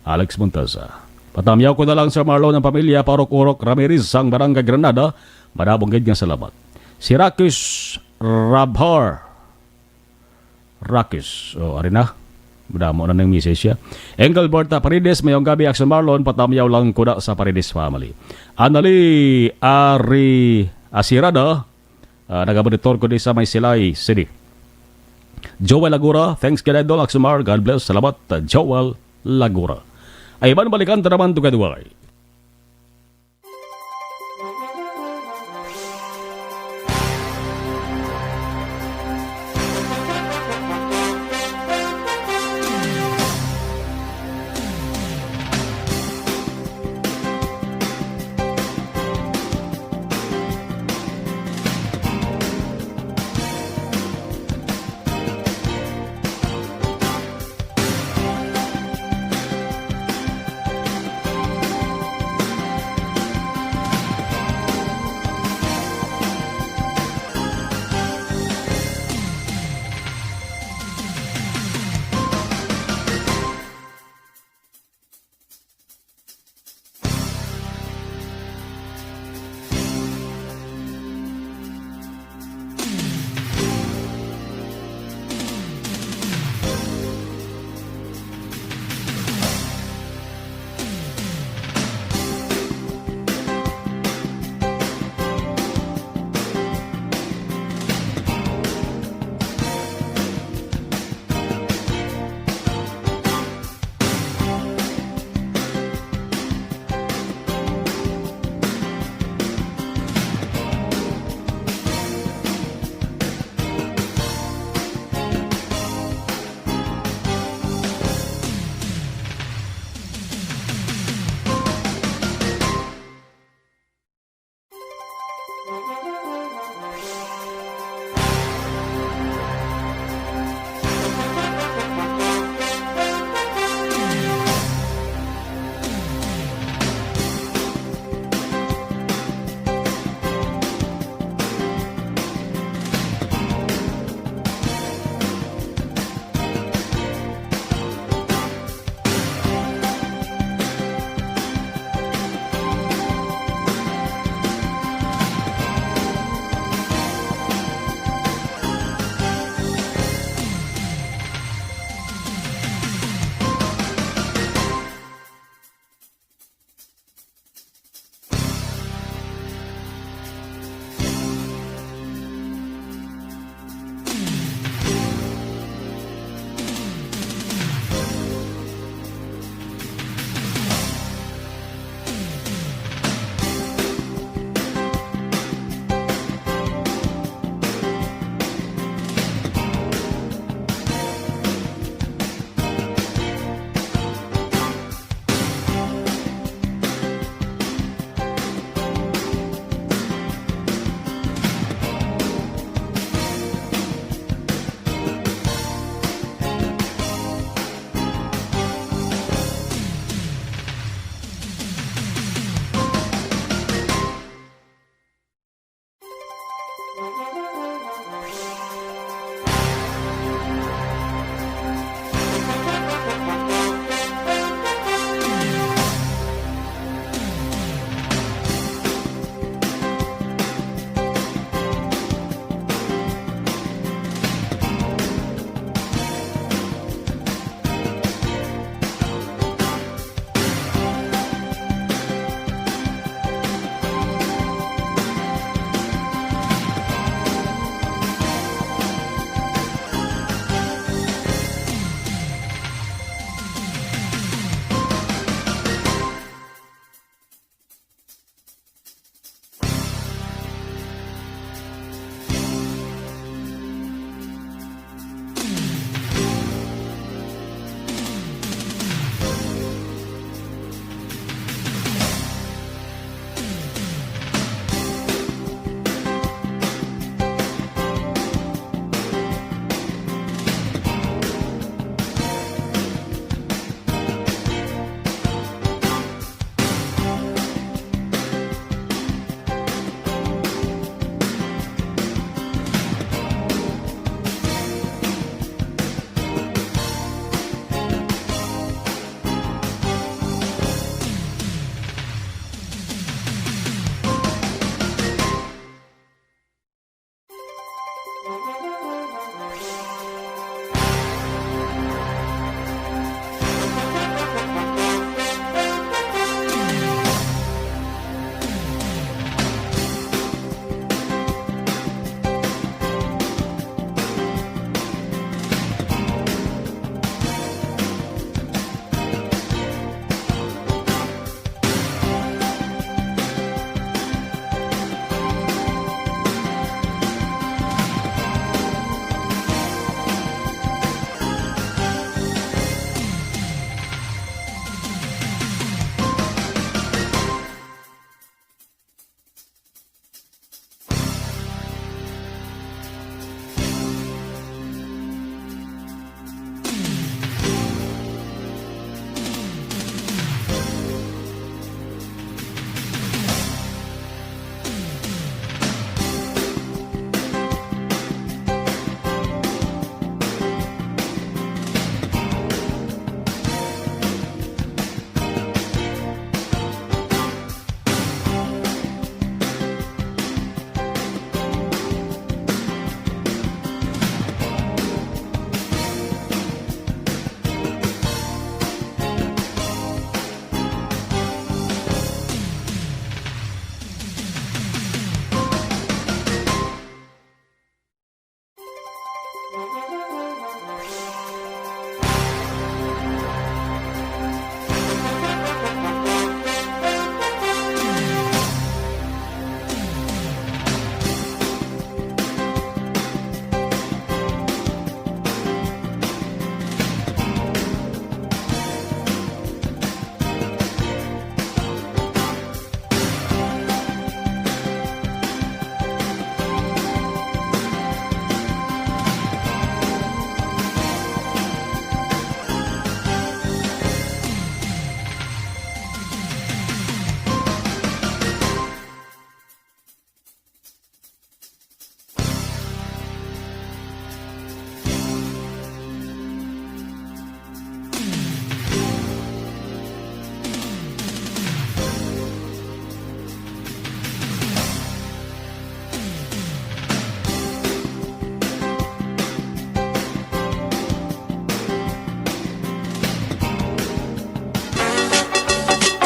Alex Montasa. Patamyaw ko na lang, Sir Marlon, ang pamilya Parok Urok Ramirez sang Barangay Granada. Madamo gid nga salamat. Si Rakis Rabhar. Rakis. O, ari na. Madamo na ning message siya. Engelbert, ah, Paredes, mayong gabi, Action Marlon. Patamyaw lang ko na sa Paredes family. Anali Ari Asirada, ah, nagamonitor ko di sa may Silay City. Joel Lagura, thanks gid, Idol Aksumar. God bless. Salamat, ah, Joel Lagura. Ay man balikan ta naman to kaduway.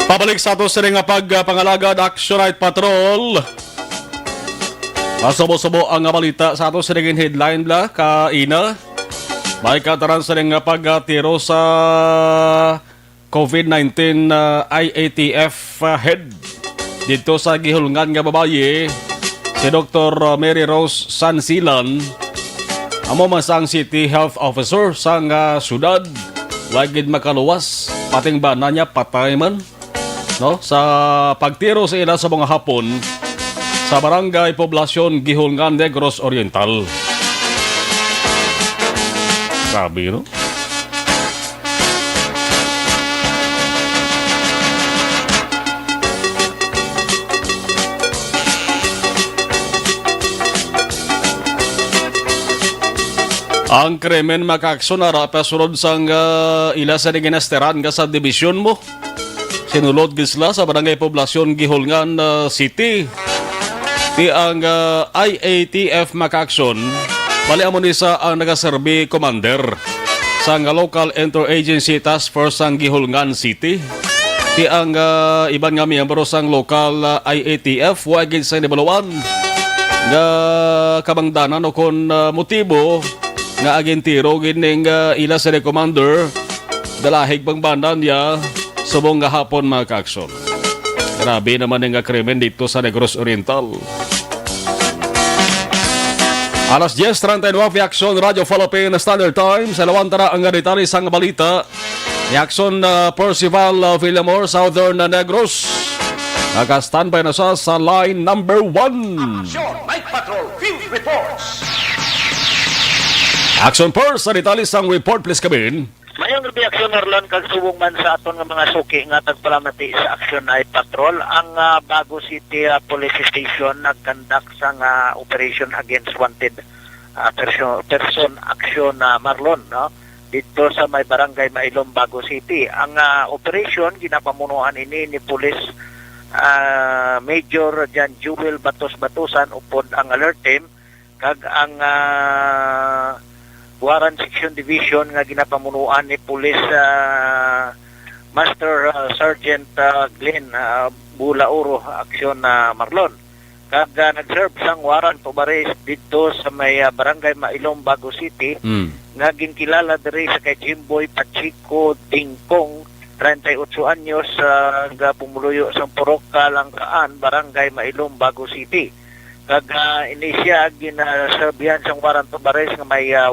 Pabalik sa ato sini nga pagpangalagad, Action Night Patrol. Masubo-subo ang balita sa ato sini nga headline bala kaina. May kataran sini nga pagtiro sa COVID nineteen, ah, I A T F, ah, head dito sa gihulngan nga babayi, si Doktor Mary Rose Sansilan, amo man sang City Health Officer sang, ah, syudad. Wa gid makaluwas, pating bana niya patay man, no? Sa pagtiro sa ila sa mga Hapon sa Barangay Poblacion, Guihulngan, Negros Oriental. Grabe, no? Ang krimen, mga ka-aksyon, ara pa sulod sang, ah, ila sa ginasteran nga subdivision mo. Sinulod gid sila sa Barangay Poblacion, Guihulngan, ah, City. Ti ang, ah, I A T F, mga ka-aksyon, bali amo ni sa ang nagaserbi commander sang Local Interagency Task Force sang Guihulngan City. Ti ang, ah, iban nga miyembro sang local, ah, I A T F wa gid sa nabaluan nga kabangdanan o kon, ah, motibo nga agintiro gid ning, ah, ila sa commander. Dalahig pang banda niya subong gahapon, mga ka-aksyon. Grabe naman nga krimen dito sa Negros Oriental. Alas diez treinta y nueve, Action Radyo Philippine Standard Time. Sa lawan tara ang detalye sang balita ni Action, ah, Percival, ah, Villamor, Southern, ah, Negros. Naka-standby na siya sa line number one. Action Night Patrol Field Reports. Action Force, sa detalye sang report, please, Kabin. Mayong reaksyon, Marlon, kag subong man sa aton nga mga suki nga tagpalamati sa Action Night Patrol, ang, ah, Bago City, ah, Police Station nagkandak sang, ah, operation against wanted, ah, perso-, person action, ah, Marlon, no? Dito sa may barangay Mailom, Bago City. Ang, ah, operation ginapamunuan ini ni Police, ah, Major John Jewel Batos Batusan upod ang alert team, kag ang, ah, Warrant Section Division nga ginapamunuan ni Police, ah, Master, ah, Sergeant, ah, Glenn, ah, Bulauro, aksyon na Marlon. Kag, ah, nag-serve sang warrant of arrest didto sa may, ah, Barangay Mailom, Bago City, Mm. nga ginkilala diri sa kay Jimboy Pacheco Dingkong, treinta y ocho anyos, ah, nga pumuluyo sang Purok Kalangkaan, Barangay Mailom, Bago City. Kag, ah, ini siya ginaserbihan sang warrant of arrest nga may, ah,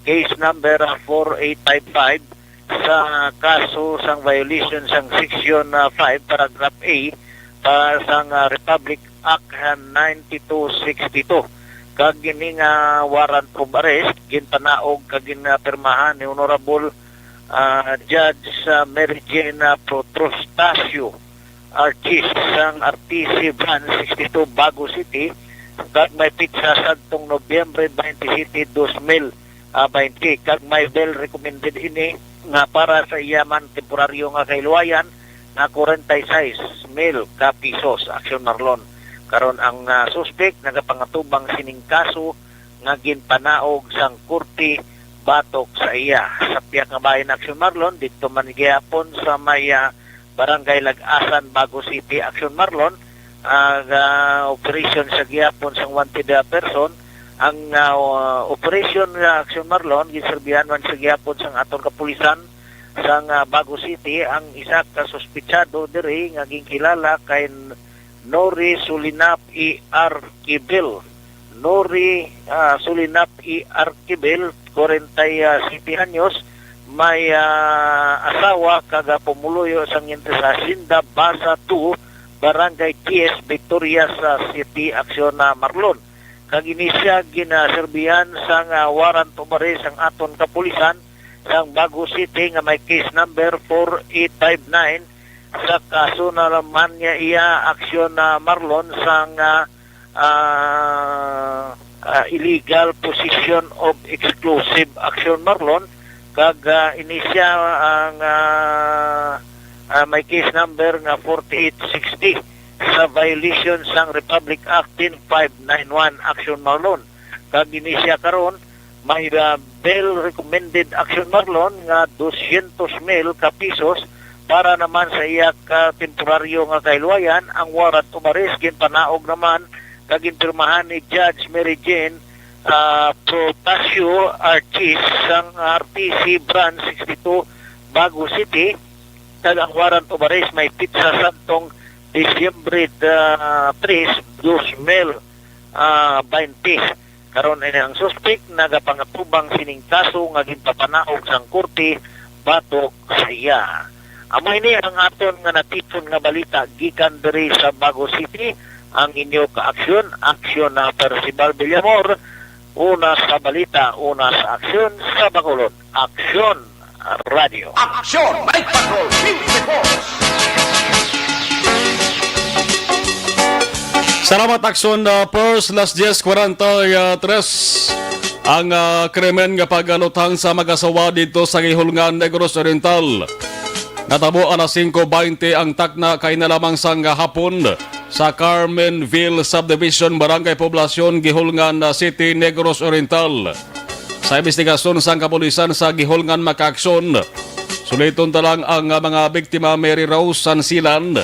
case number, ah, four eight five five sa kaso sang violation sang Section, ah, five, Paragraph A pa sang, ah, Republic Act, ah, ninety-two sixty-two. Kag ini nga warrant of arrest ginpanaog kag ginapirmahan ni Honorable, ah, Judge, ah, Mary Jane, ah, Protrostasio Artis sang R T C Branch sixty-two, Bago City, kag may pitsa sadtong Nobyembre twenty-seven, dos mil, ah, twenty, kag may bail recommended ini nga para sa iya man temporaryo nga kahilwayan nga kwarenta y seis mil ka pisos. Action Marlon. Karon ang, ah, suspek nagapangatubang sining kaso nga ginpanaog sang korte batok sa iya. Sa piyak nga bahin, Action Marlon, dito man gihapon sa may, ah, Barangay Lag-asan, Bago City, Action Marlon, ah, ga-operation sa gihapon sang wanted, ah, person. Ang, ah, operation nga Action Marlon, ginserbihan man sa gihapon sang aton kapulisan sang, ah, Bago City ang isa ka suspitsado diri nga ginkilala kay Nori Sulinap E. Arquibil. Nori, ah, Sulinap E. Arquibil, kwarenta y siete anyos, may, ah, asawa kag, ah, pumuluyo sang ngin sa Hacienda Basa two, Barangay Diez, Victoria sa City, Aksyon na Marlon. Kag ini siya ginaserbihan sang, ah, warrant of arrest sang aton kapulisan sang Bago City nga may case number four eight five nine sa kaso na naman niya iya, Aksyon na Marlon, sang, ah, ah, ah, illegal possession of explosive, Aksyon Marlon, kag, ah, ini siya ang, ah, ah, may case number nga forty-eight sixty sa violation sang Republic Act ten five nine one, Aksyon Marlon. Kag ini siya karon may, ah, bail recommended, Aksyon Marlon, nga dosyentos mil ka pisos Para naman sa iya ka temporaryo nga kahilwayan, ang warrant of arrest ginpanaog naman kag ginpirmahan ni Judge Mary Jane, ah, Protasio Archis sang R T C Branch sixty-two, Bago City, kag ang warrant of arrest may pitsa sadtong Disyembre, ah, tres, dos mil, ah, baynte. Karon ini ang suspek nagapangatubang sining kaso nga ginpapanaog sang korte batok sa iya. Amo ini ang aton nga natipon nga balita gikan diri sa Bago City. Ang inyo ka-aksyon, aksyon na Percival Villamor, una sa balita, una sa aksyon, sa Bacolod. Aksyon Radio. Aksyon! Night Patrol News Report! Salamat, Aksyon, uh, Pers, las diez kwarenta y tres. Ang, uh, krimen nga pagaluthang sa mag-asawa dito sa Gihulngan, Negros Oriental. Natabo alas singko baynte ang takna kay na lamang sang hapon sa Carmenville Subdivision, Barangay Poblacion, Gihulngan, uh, City, Negros Oriental. Sa imbestigasyon sang kapulisan sa Gihulngan, Makaaksyon, suliton ta lang ang, ah, mga biktima, Mary Rose Sansilan,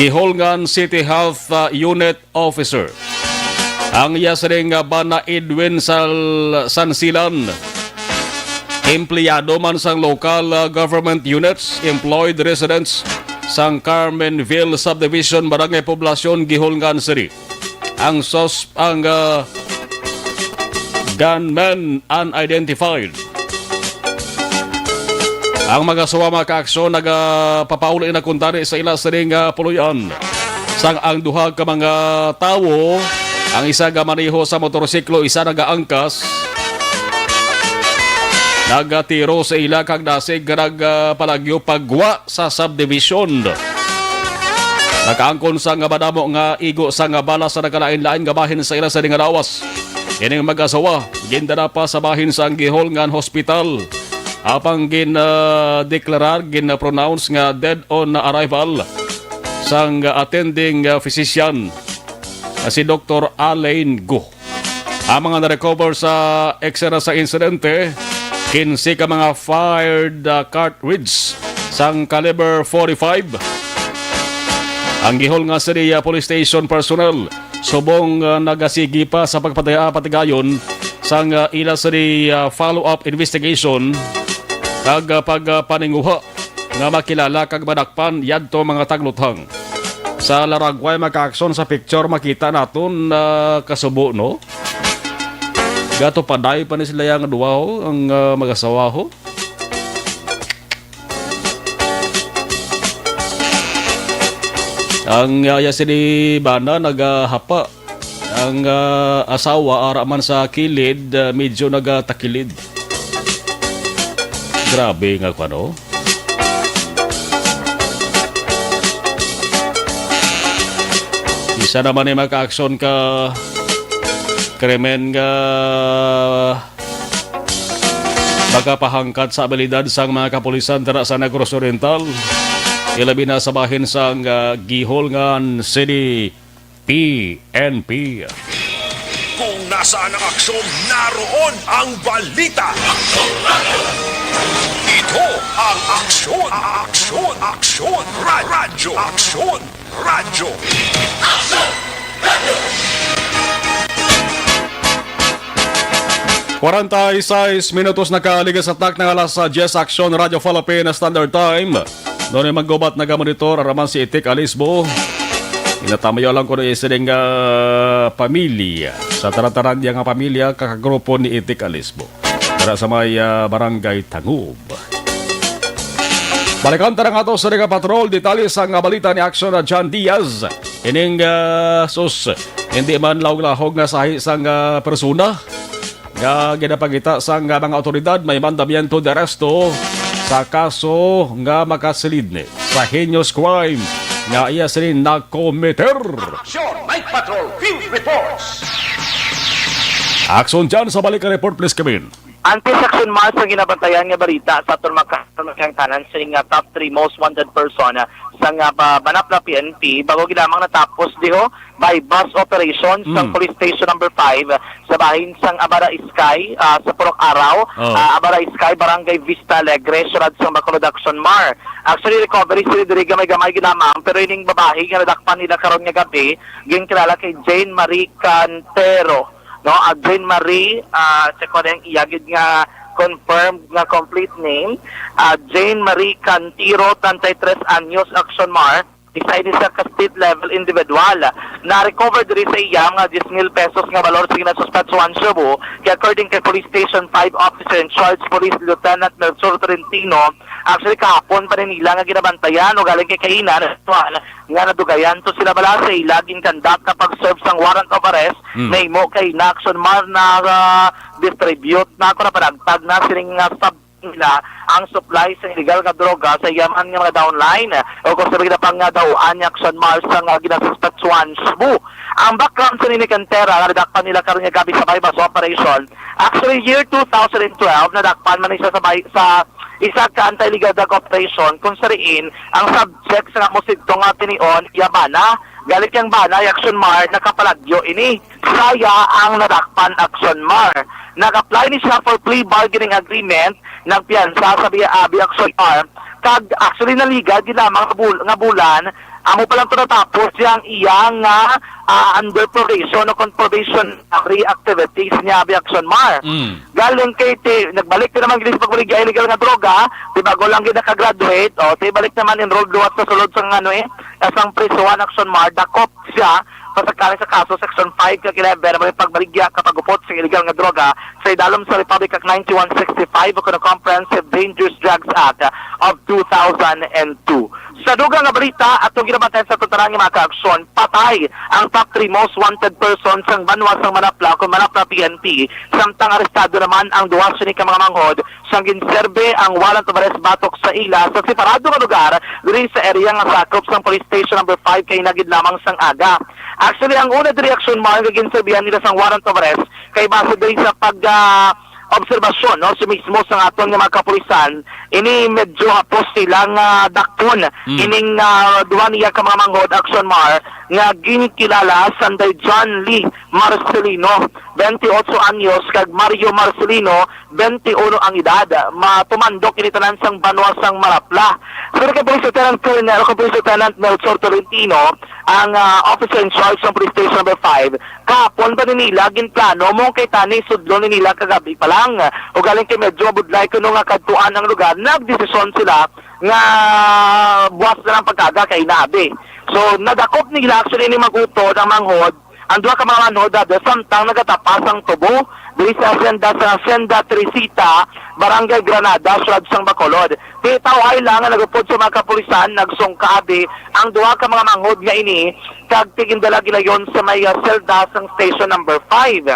Gihulngan City Health, ah, Unit Officer. Ang iya sining, ah, bana, Edwin Sal-, Sansilan, empleyado man sang local, ah, government units, employed residents sang Carmenville Subdivision, Barangay Poblacion, Gihulngan City. Ang sus-, ang, ah, gunman unidentified. Ang mag-asawa, Makaaksyon, nagapapauli na kuntani sa ila sining, ah, puloy-an. Sang ang duha ka mga tawo, ang isa gamaneho sa motorsiklo, isa nagaangkas, nagatiro sa ila kag dasig nga nagpalagyo pagwa sa subdivision. Nakaangkon sang madamo nga igo sang bala sa nagkalain-lain nga bahin sa ila sining lawas. Ining mag-asawa gindala pa sa bahin sang Gihulngan Hospital, apang gin, ah, deklarar, gin-pronounce nga dead on arrival sang attending, ah, physician, ah, si Doktor Alain Go. Ang mga na-recover sa eksena sa insidente, kinse ka mga fired, ah, cartridge sang caliber forty-five. Ang Gihulngan City, ah, Police Station personnel subong, ah, nagasigi pa sa pagpataya-, patigayon sang, ah, ila sini, ah, follow-up investigation kag, ah, pag, ah, paninguha nga makilala kag madakpan yadto mga tagluthang. Sa laragway, Makaaksyon, sa picture makita naton, ah, kasubo, no? Gatupaday pa ni sila yang duha, ho, ang, ah, mag-asawa, ho. Ang, ah, iya sini bana nagahapa. Ang, ah, asawa ara man sa kilid, ah, medyo nagatakilid. Grabe nga kuno. Isa naman ni, Makaaksyon, ka krimen nga makapahangkat sa abilidad sang mga kapulisan dira sa Negros Oriental, ilabi na sa bahin sang, ah, Gihulngan City P N P. Kung nasaan ang aksyon, naroon ang balita. Ito ang Aksyon, Aksyon, Aksyon, Ra-, Radyo, Aksyon, Radyo. Kwarenta y seis minutos na kaaliga sa takna nga alas diyes, Aksyon, Radyo Philippine Standard Time. Doon ay maggubat nagamonitor araman si Itik Alisbo. Inatamayo lang ko na isining, ah, pamilya. Sa taran-taran niya nga pamilya, kakagrupo ni Itik Alisbo. Dara sa may, ah, Barangay Tangub. Balikan ta na nga to sa nga patrol. Detalye sa nga balita ni Aksyon na John Diaz. Ining, ah, sus, hindi man lahog-lahog nga sahi sang, ah, persona nga ginapangita sang, ah, mga awtoridad, may mandamiento de arresto sa kaso nga makasilid ni sa heinous crime nga iya sini nakomiter. Aksyon! Night Patrol Field Reports! Aksyon dyan sa balik report, please, Kevin. Antes, Action Mars, ang ginabantayan nga balita sa aton mga kahanon, ang tanan sini nga top three most wanted person, ah, sa nga ba, Manapla P N P, bago gid lamang natapos diho by bus operation sa, mm, police station number five, ah, sa bahin sang Abara Iskay, ah, sa Purok Araw, oh, ah, Abara Iskay, Barangay Vista Alegre, syudad sang Bacolod, Action Mars. Actually, recovery sila diri gamay-gamay gid lamang, pero ining babayi nga nadakpan nila karon nga gabi, ginkilala kay Jane Marie Cantero, no? Ah, Jane Marie, ah, check ko rin iya gid nga confirmed nga complete name. Ah, Jane Marie Cantero, treinta y tres anyos, Action Mars, isa ini sa ka state level individual. Na-recover diri sa iya mga diyes mil pesos nga balor sa ginasuspetsuhan shabu, kay according kay Police Station five Officer in Charge Police Lieutenant Melchor Tolentino, actually, kahapon pa ni nila nga ginabantayan o galing kay kaina na nga nadugayan to sila bala sa ila ginkandak na pag-serve sang warrant of arrest. Mm. Nahimo kay na, Action Mars, na, ah, distribute na ako, napanagtag na sining, ah, sab nila ang supply sa illegal nga droga sa iya man nga mga downline o kung sabi na pang nga daw-an ni Action Mars sa nga ginasuspetsuhan shabu. Ang background sa nini Cantero nga nadakpan nila karon nga gabi sa buy-bust operation, actually, year two thousand twelve, nadakpan man siya sa bay-, sa isa ka anti-illegal drug operation kung sa diin ang subject sa nga musidto nga tinion iya bana. Galing kang bana, Action Mars, nakapalagyo ini. Saya ang nadakpan, Action Mars. Nag-apply ni siya for plea bargaining agreement, nagpiyansa sa bi-, ah, bi-, Action Mars. Kag actually, naliga gid lamang nga bul-, nga bulan, amo pa lang to natapos yang iya nga, ah, under probation o kung probation free activities niya, bi-, Action Mars. Mm. Galing kay ti, nagbalik na naman gid sa pagbaligya illegal nga droga, ti bago lang gid nakagraduate, o, ti balik naman enrolled liwat sa sulod sa, ano, eh, sa prisuhan, Action Mars, dakop siya pasagkali sa kaso Section five kag eleven, may pagbaligya kag pag-upod sa illegal nga droga sa idalom sa Republic Act ninety-one sixty-five o kuno Comprehensive Dangerous Drugs Act of two thousand two. Sa dugang nga balita, atong ginabantayan sa tutaran nga mga kaaksyon, patay ang top three most wanted persons sang banwa sang Manapla, kung Manapla P N P, samtang arestado naman ang duha sini ka mga manghod sang ginserbe ang warrant of arrest batok sa ila sa separado nga lugar diri sa area nga sakop sang Police Station Number five kay nagid lamang sang aga. Actually, ang una diri, Action Mars, nga ginserbihan nila sang warrant of arrest kay base diri sa pag, ah, obserbasyon, no, si mismo sang aton nga mga kapulisan, ini medyo hapos sila nga dakpon. Mm. Ining, ah, duha niya ka mga manghod, Action Mars, nga ginkilala sanday John Lee Marcelino, twenty-eight anyos, kag Mario Marcelino, twenty-one ang edad. Matumandok ini tanan sang banwa sang Manapla. Suno kay Police Lieutenant Colonel, kay Police Lieutenant Melchor Tolentino, ang, ah, officer in charge sang Police Station Number five, kahapon pa ni nila ginplano mo kay tani sudlo ni nila kagabi pa lang. Ugaling kay medyo mabudlay kuno nga kadtuan ang lugar, nagdesisyon sila nga buwas na lang pagkaga kay nabi. So, nadakop nila actually ni mag-utod ang manghod, ang duha ka mga manghod, ah, samtang nagatapa sang tubo diri sa senda, sa Senda Teresita, Barangay Granada, siyudad sang Bacolod. Titawhay lang nga nagupod sa mga kapulisan, nagsungka abi ang duha ka mga manghod nga ini, kag tigindala gilayon sa may, ah, selda sang station number five.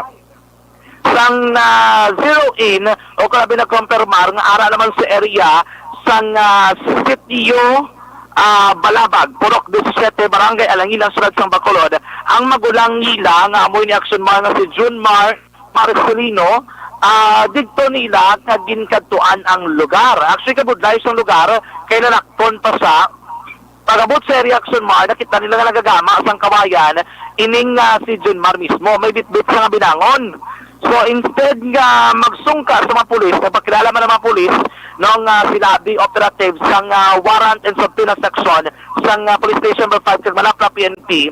Sang na-zero in o kalabi na-confirmar nga ara naman sa area sang, ah, Sitio, ah, Balabag, Purok disisiete, Barangay Alangilan, siyudad sang Bacolod, ang magulang nila nga amo ni Action Mars nga si Junmar Marcelino, ah, didto nila nga ginkadtuan ang lugar. Actually, kabudlay sang lugar kay lalakton pa siya. Pag-abot sa area, Action Mars, nakita nila nga nagagama sang kawayan ining, ah, si Junmar mismo. May bitbit sa nga binangon. So, instead nga magsungka sa mga pulis, nagpakilala man ang mga pulis nung, ah, sinabi operative sang, ah, warrant and subpoena section sang, ah, Police Station Number five kag Manapla P N P,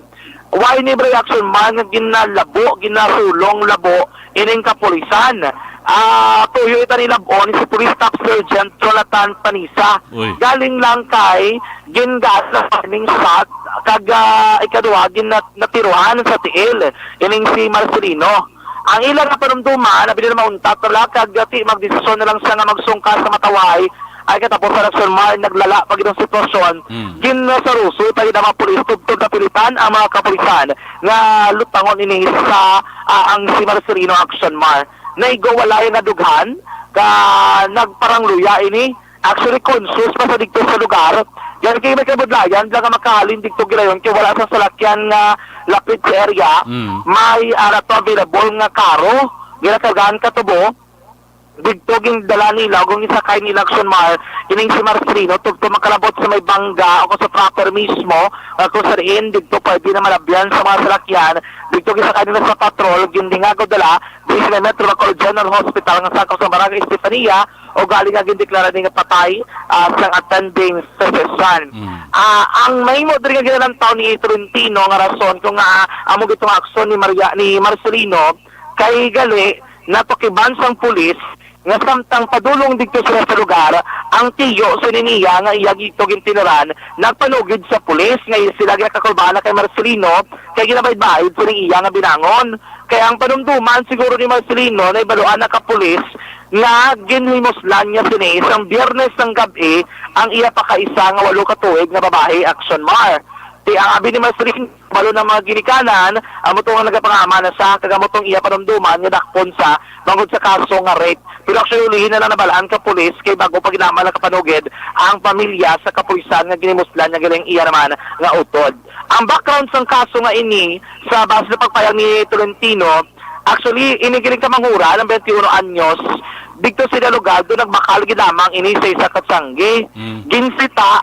why ni Bray Action Mars nga ginalabo, ginasulong labo ining kapulisan? Ah, tuyo ita ni lab-on si Police Staff Sergeant Jonathan Panisa. Uy. Galing lang kay gingaan na warning shot, kag, ah, ikaduha, gin-, natiruhan sa tiil ining si Marcelino. Ang ila nga panumduman, abi nila mauntat na lang, kag, ah, ti, magdesisyon na lang siya nga magsungka sa matawhay. Ay, katapos sa Action Mars, naglala pa gid ang sitwasyon. Hmm. Ginasaruso pa gid ang mga pulis, tubtob napilitan ang mga kapulisan nga lutangon ini sa, ah, ang si Marcelino, Action Mars. Naigo walay nadughan, ka nagparangluya ini. Actually, conscious pa sa didto sa lugar. Yan kay may kabudlayan lang nga makahalin didto gilayon kay wala sa salakyan nga lapit sa area. Mm. May, ah, ato available nga karo, ginakargahan ka tubo. Didto gindala nila o gisakay nila, Action Mar, ining si Marcelino tubtob makalabot sa may bangga o sa trapper mismo, ah, kung sa diin didto pwede na malabyan sa mga salakyan. Didto gisakay nila sa patrol, gindingag o dala diri sa may Metro Bacolod General Hospital nga sakop sa Barangay Estefania, o gali nga gindeklara ni nga patay, ah, sang attending physician. Mm. Ah, ang mahimo diri nga ginalantaw ni Tolentino nga rason kung nga amo gito nga aksyon ni Maria, ni Marcelino, kay gali natukiban sang pulis nga samtang padulong didto sila sa lugar, ang tiyo sini niya nga iya gito gintinuran nagpanugid sa pulis nga sila ginakakulbaan na kay Marcelino kay ginabaid-baid sini iya nga binangon. Kay ang panumduman siguro ni Marcelino, nahibaluan na ka pulis nga ginhimuslan niya sini sang Biyernes sang gab-i ang iya pa ka isa nga walo ka tuig nga babayi, Action Mar. Ti ang abi ni Marcelino, balo ng mga ginikanan, amo to nga nagapangaman na sa kag amo tong iya panumduman nga dakpon sa bangod sa kaso nga rape. Pero actually, ulihi na lang nabalaan ka pulis kay bago pa ginaman nakapanugid ang pamilya sa kapulisan nga ginimuslan nga galing iya naman nga utod. Ang background sang kaso nga ini, sa base sa pagpayag ni Tolentino, actually, ini gining kamanghuran, ang twenty-one anyos, didto sila lugar, do nagbakal gid lamang ini sa isa ka tiyangge. Mm. Ginsita,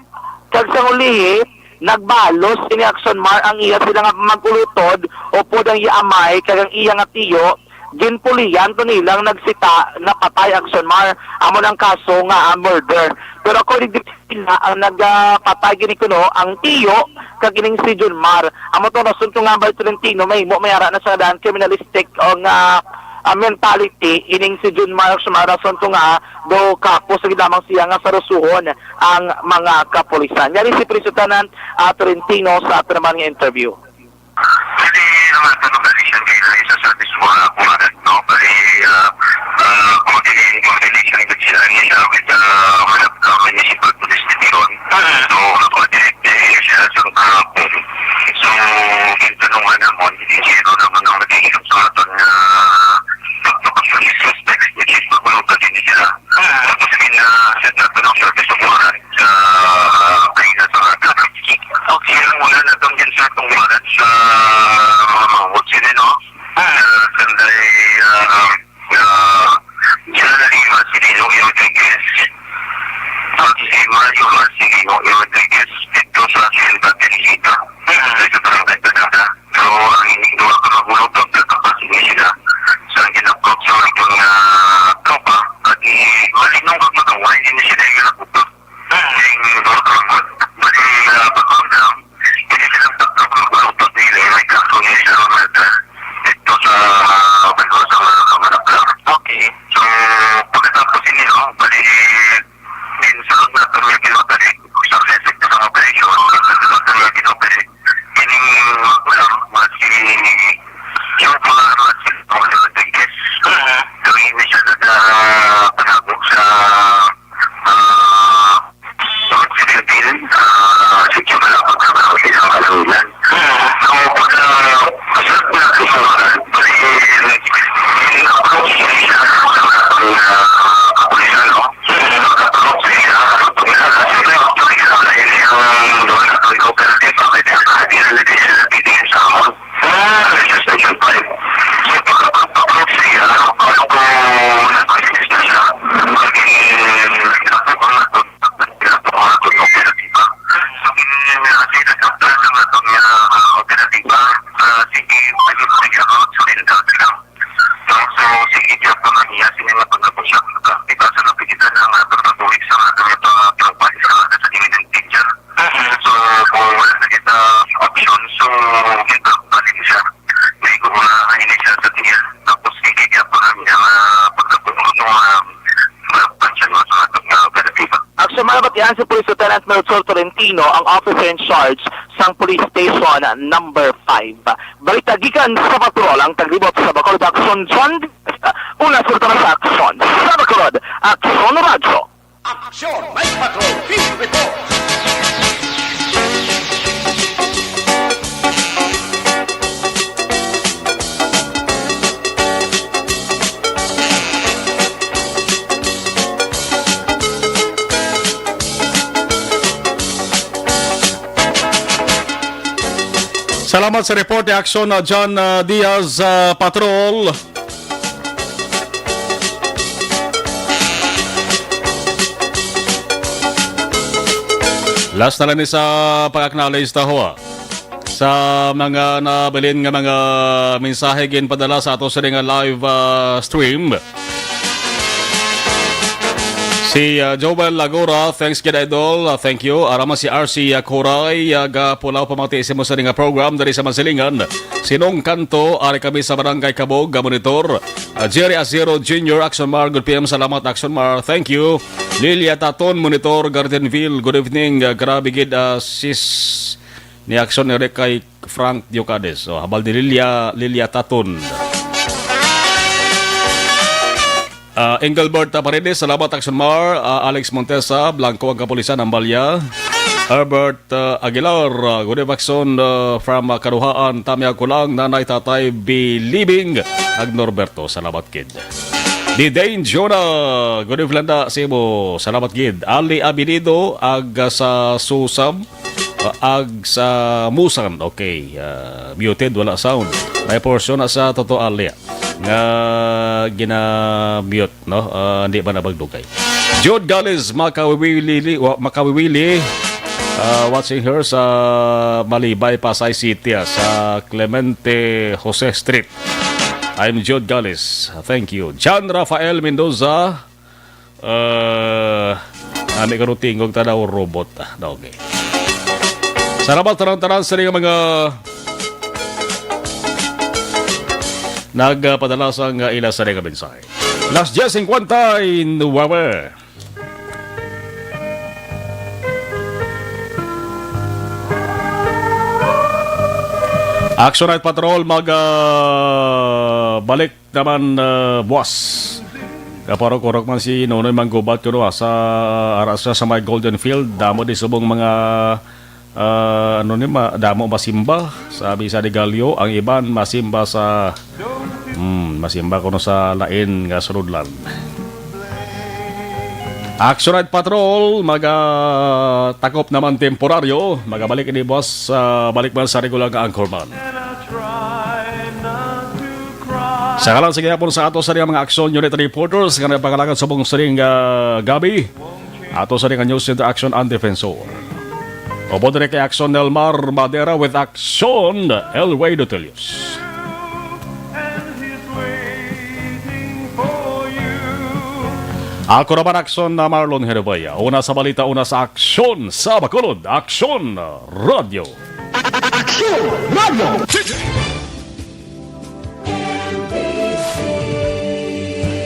kag sang ulihi, nagbalos ini, Action Mar, ang iya sila nga mag-ulutod, upod ang iya amay, kag ang iya nga tiyo, ginpulihan to nilang nagsita nga patay, Action Mar, amo nang kaso nga, ah, murder. Pero according to sila, ang nagpatay gini kuno ang tiyo kag ining si Junmar. Amo tong rason kung nga, Bal Tolentino, mahimo may ara na sa daan criminalistic o nga, ah, mentality ining si Junmar, Action Mar, rason kung nga do kapos lagi lamang siya nga sarusuhon ang mga kapulisan. Yari si Police Lieutenant, ah, Tolentino sa ato naman nga interview. Pwede naman ito, no, condition kayo na isa sa mismo na kumanan, no? Bali, ah, ah, coordinate, coordination with sila niya with, ah, with the municipal police station. Mm. So, nag-coordinate din siya sa kahapon. So, yung tanungan naman, hindi siya naman ang naghihinap sa aton na suspects, which is magulog din sila. Mm. Tapos, gina-set up ng service of warrant sa kainan sa mga traffic. Okay. Kaya wala na itong insert ng warrant sa mga mawag sila, no? Ah. Sa Sanday, ah, ah, General Marcelino Rodriguez. At si Mario Marcelino Rodriguez dito sa Hacienda Teresita. Ah. Sa barangay Tagada. So, ang ining duha ka magulo, pagkakapasig ni sila sa ginapkop sa mga itong, ah, tropa. At, eh, malinaw nga magawa, hindi na sila yung nakupot. Ning duha ka buwan. Bali, ah, bago na, hindi silang tatlo ang malutot nila, may kaso niya sa mga mata. Dito sa, ah, Banwa sa mga kamanakla. Okay. So, pagkatapos ini, no, bali, din sa mga kami kinabalik, sa result sa operation, sa mga kinabalik, ining ulam, mas si Jehovah, mas si Paolo Rodriguez. Mhm. So, hindi siya nagpanago sa ah, sa Occidental, ah, sitio na lang pagtrabaho sa mga kalulan. So, pagka, masarap na sa mga, pati, in-approach siya sa mga, ah, kapulisan, no? Pag-approach siya, pag-approach siya, ay, ang doon na, ang cooperative, ang kanya, ang kanya, ang kanya, ang kanya, ang kanya, Ah, sa Station five. So, pagka-, pagka-approach siya, ano ko, nag-request na siya. Maging, ako ang nag-, nag-, operatiba. So, gin-, gin-, gin-, sa mga operatiba, ah, sige, pwede, pwede ako mag-surrender ka lang. No? So, sige, di ako na niya, sige, mapag-approach siya. Di ba, sa napilitan ang, ah, pagpatuloy sa mga, mga, mga, mga, sa imminent danger. Mhm. So, kung wala na kita option, so, kita pa rin siya. May gumulahan niya siya sa tiyan. Tapos, kikikya pa kami ang, ah, pagkatulog ng, ah, mga pansya, mga sumagot na operatiba. Action, mga batian si Police Lieutenant Melchor Tolentino, ang officer in charge sang Police Station Number Five. Balita gikan sa patrol, ang taglibot sa Bacolod Action, John Diaz. Una sa sa Action sa Bacolod, Action Radyo. Aksyon, may patrol, field report. Salamat sa report ni Action, uh, John, uh, Diaz, uh, Patrol. Last na lang ni sa pag-acknowledge ta, ho, ah. Sa mga nabilin nga mga mensahe ginpadala sa ato sa nga live, ah, stream. Si, ah, Joel Lagora, thanks gid, idol. Ah, thank you. Ara man si R C Kuray, ah, ga Pulao, pamati sa imo sa nga program diri sa Masilingan. Sinong Kanto, ari kami sa Barangay Kabog, ah, monitor. Ah, Jerry Acero Junior, Action Mar, good P M, salamat, Action Mar, thank you. Lilia Taton, monitor, Gardenville, good evening. Ah, grabe gid, ah, sis ni Action, ere kay Frank Diocades. So, habal ni Lilia, Lilia Taton. Ah, Engelbert Paredes, salamat, Action Mar. Ah, Alex Montesa, Blanco ang kapulisan, Ambalya. Herbert, ah, Aguilar, ah, good evening, Action, ah, from, ah, Karuhaan, Tamya Kulang, Nanay, Tatay, Bilibing, ag Norberto, salamat gid. Di Dane Jonah, good evening, Landa, Cebu, salamat gid. Ali Abinido, ag, ah, sa Susam, ah, ag sa Musan, okay, ah, muted, wala sound. May portion na sa Toto Ali nga gina-mute, no? Ah, hindi ba nabagdugay? Jude Gales, Makawiwili, wa-, Makawiwili, ah, watching here sa Malibay, Pasay City, ah, sa Clemente Jose Street. I'm Jude Gales. Thank you. John Rafael Mendoza, ah, nami ko tingog tanaw robot. Ah, okay. Salamat tanan-tanan sa mga nagpadala sang, ah, ila sa nga mensahe. Las diez cincuenta y nueve. Action Night Patrol, mag, ah, balik naman, ah, buwas. Kaparok-urok man si Nonoy Manggubat kuno, ah, sa, ara sa, sa may Golden Field. Damo di subong mga, ah, ano ni ma-, damo masimba. Sabi sa ni Galio, ang iban masimba sa, hmm, masimba kuno sa lain nga sulodlan. Action Night Patrol, magatakop naman temporaryo. Magabalik ini, boss, ah, balik man sa regular nga anchorman. Sa ngalan sa gihapon sa ato sa mga action unit reporters nga nagpangalagan subong sining, ah, gabi, ato sa nga news interaction ang defensor. Opo, dire kay Action Nelmar Madera with Action Elway Dutelius. Ako naman, Action na Marlon Herevaya. Una sa balita, una sa aksyon sa Bacolod. Action Radio. Action Radio.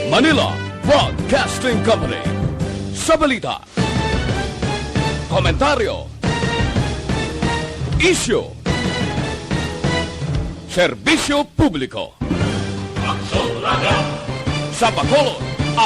Manila Broadcasting Company. Sa balita, komentaryo, isyu, serbisyo publiko. Action Radio. Sa Bacolod,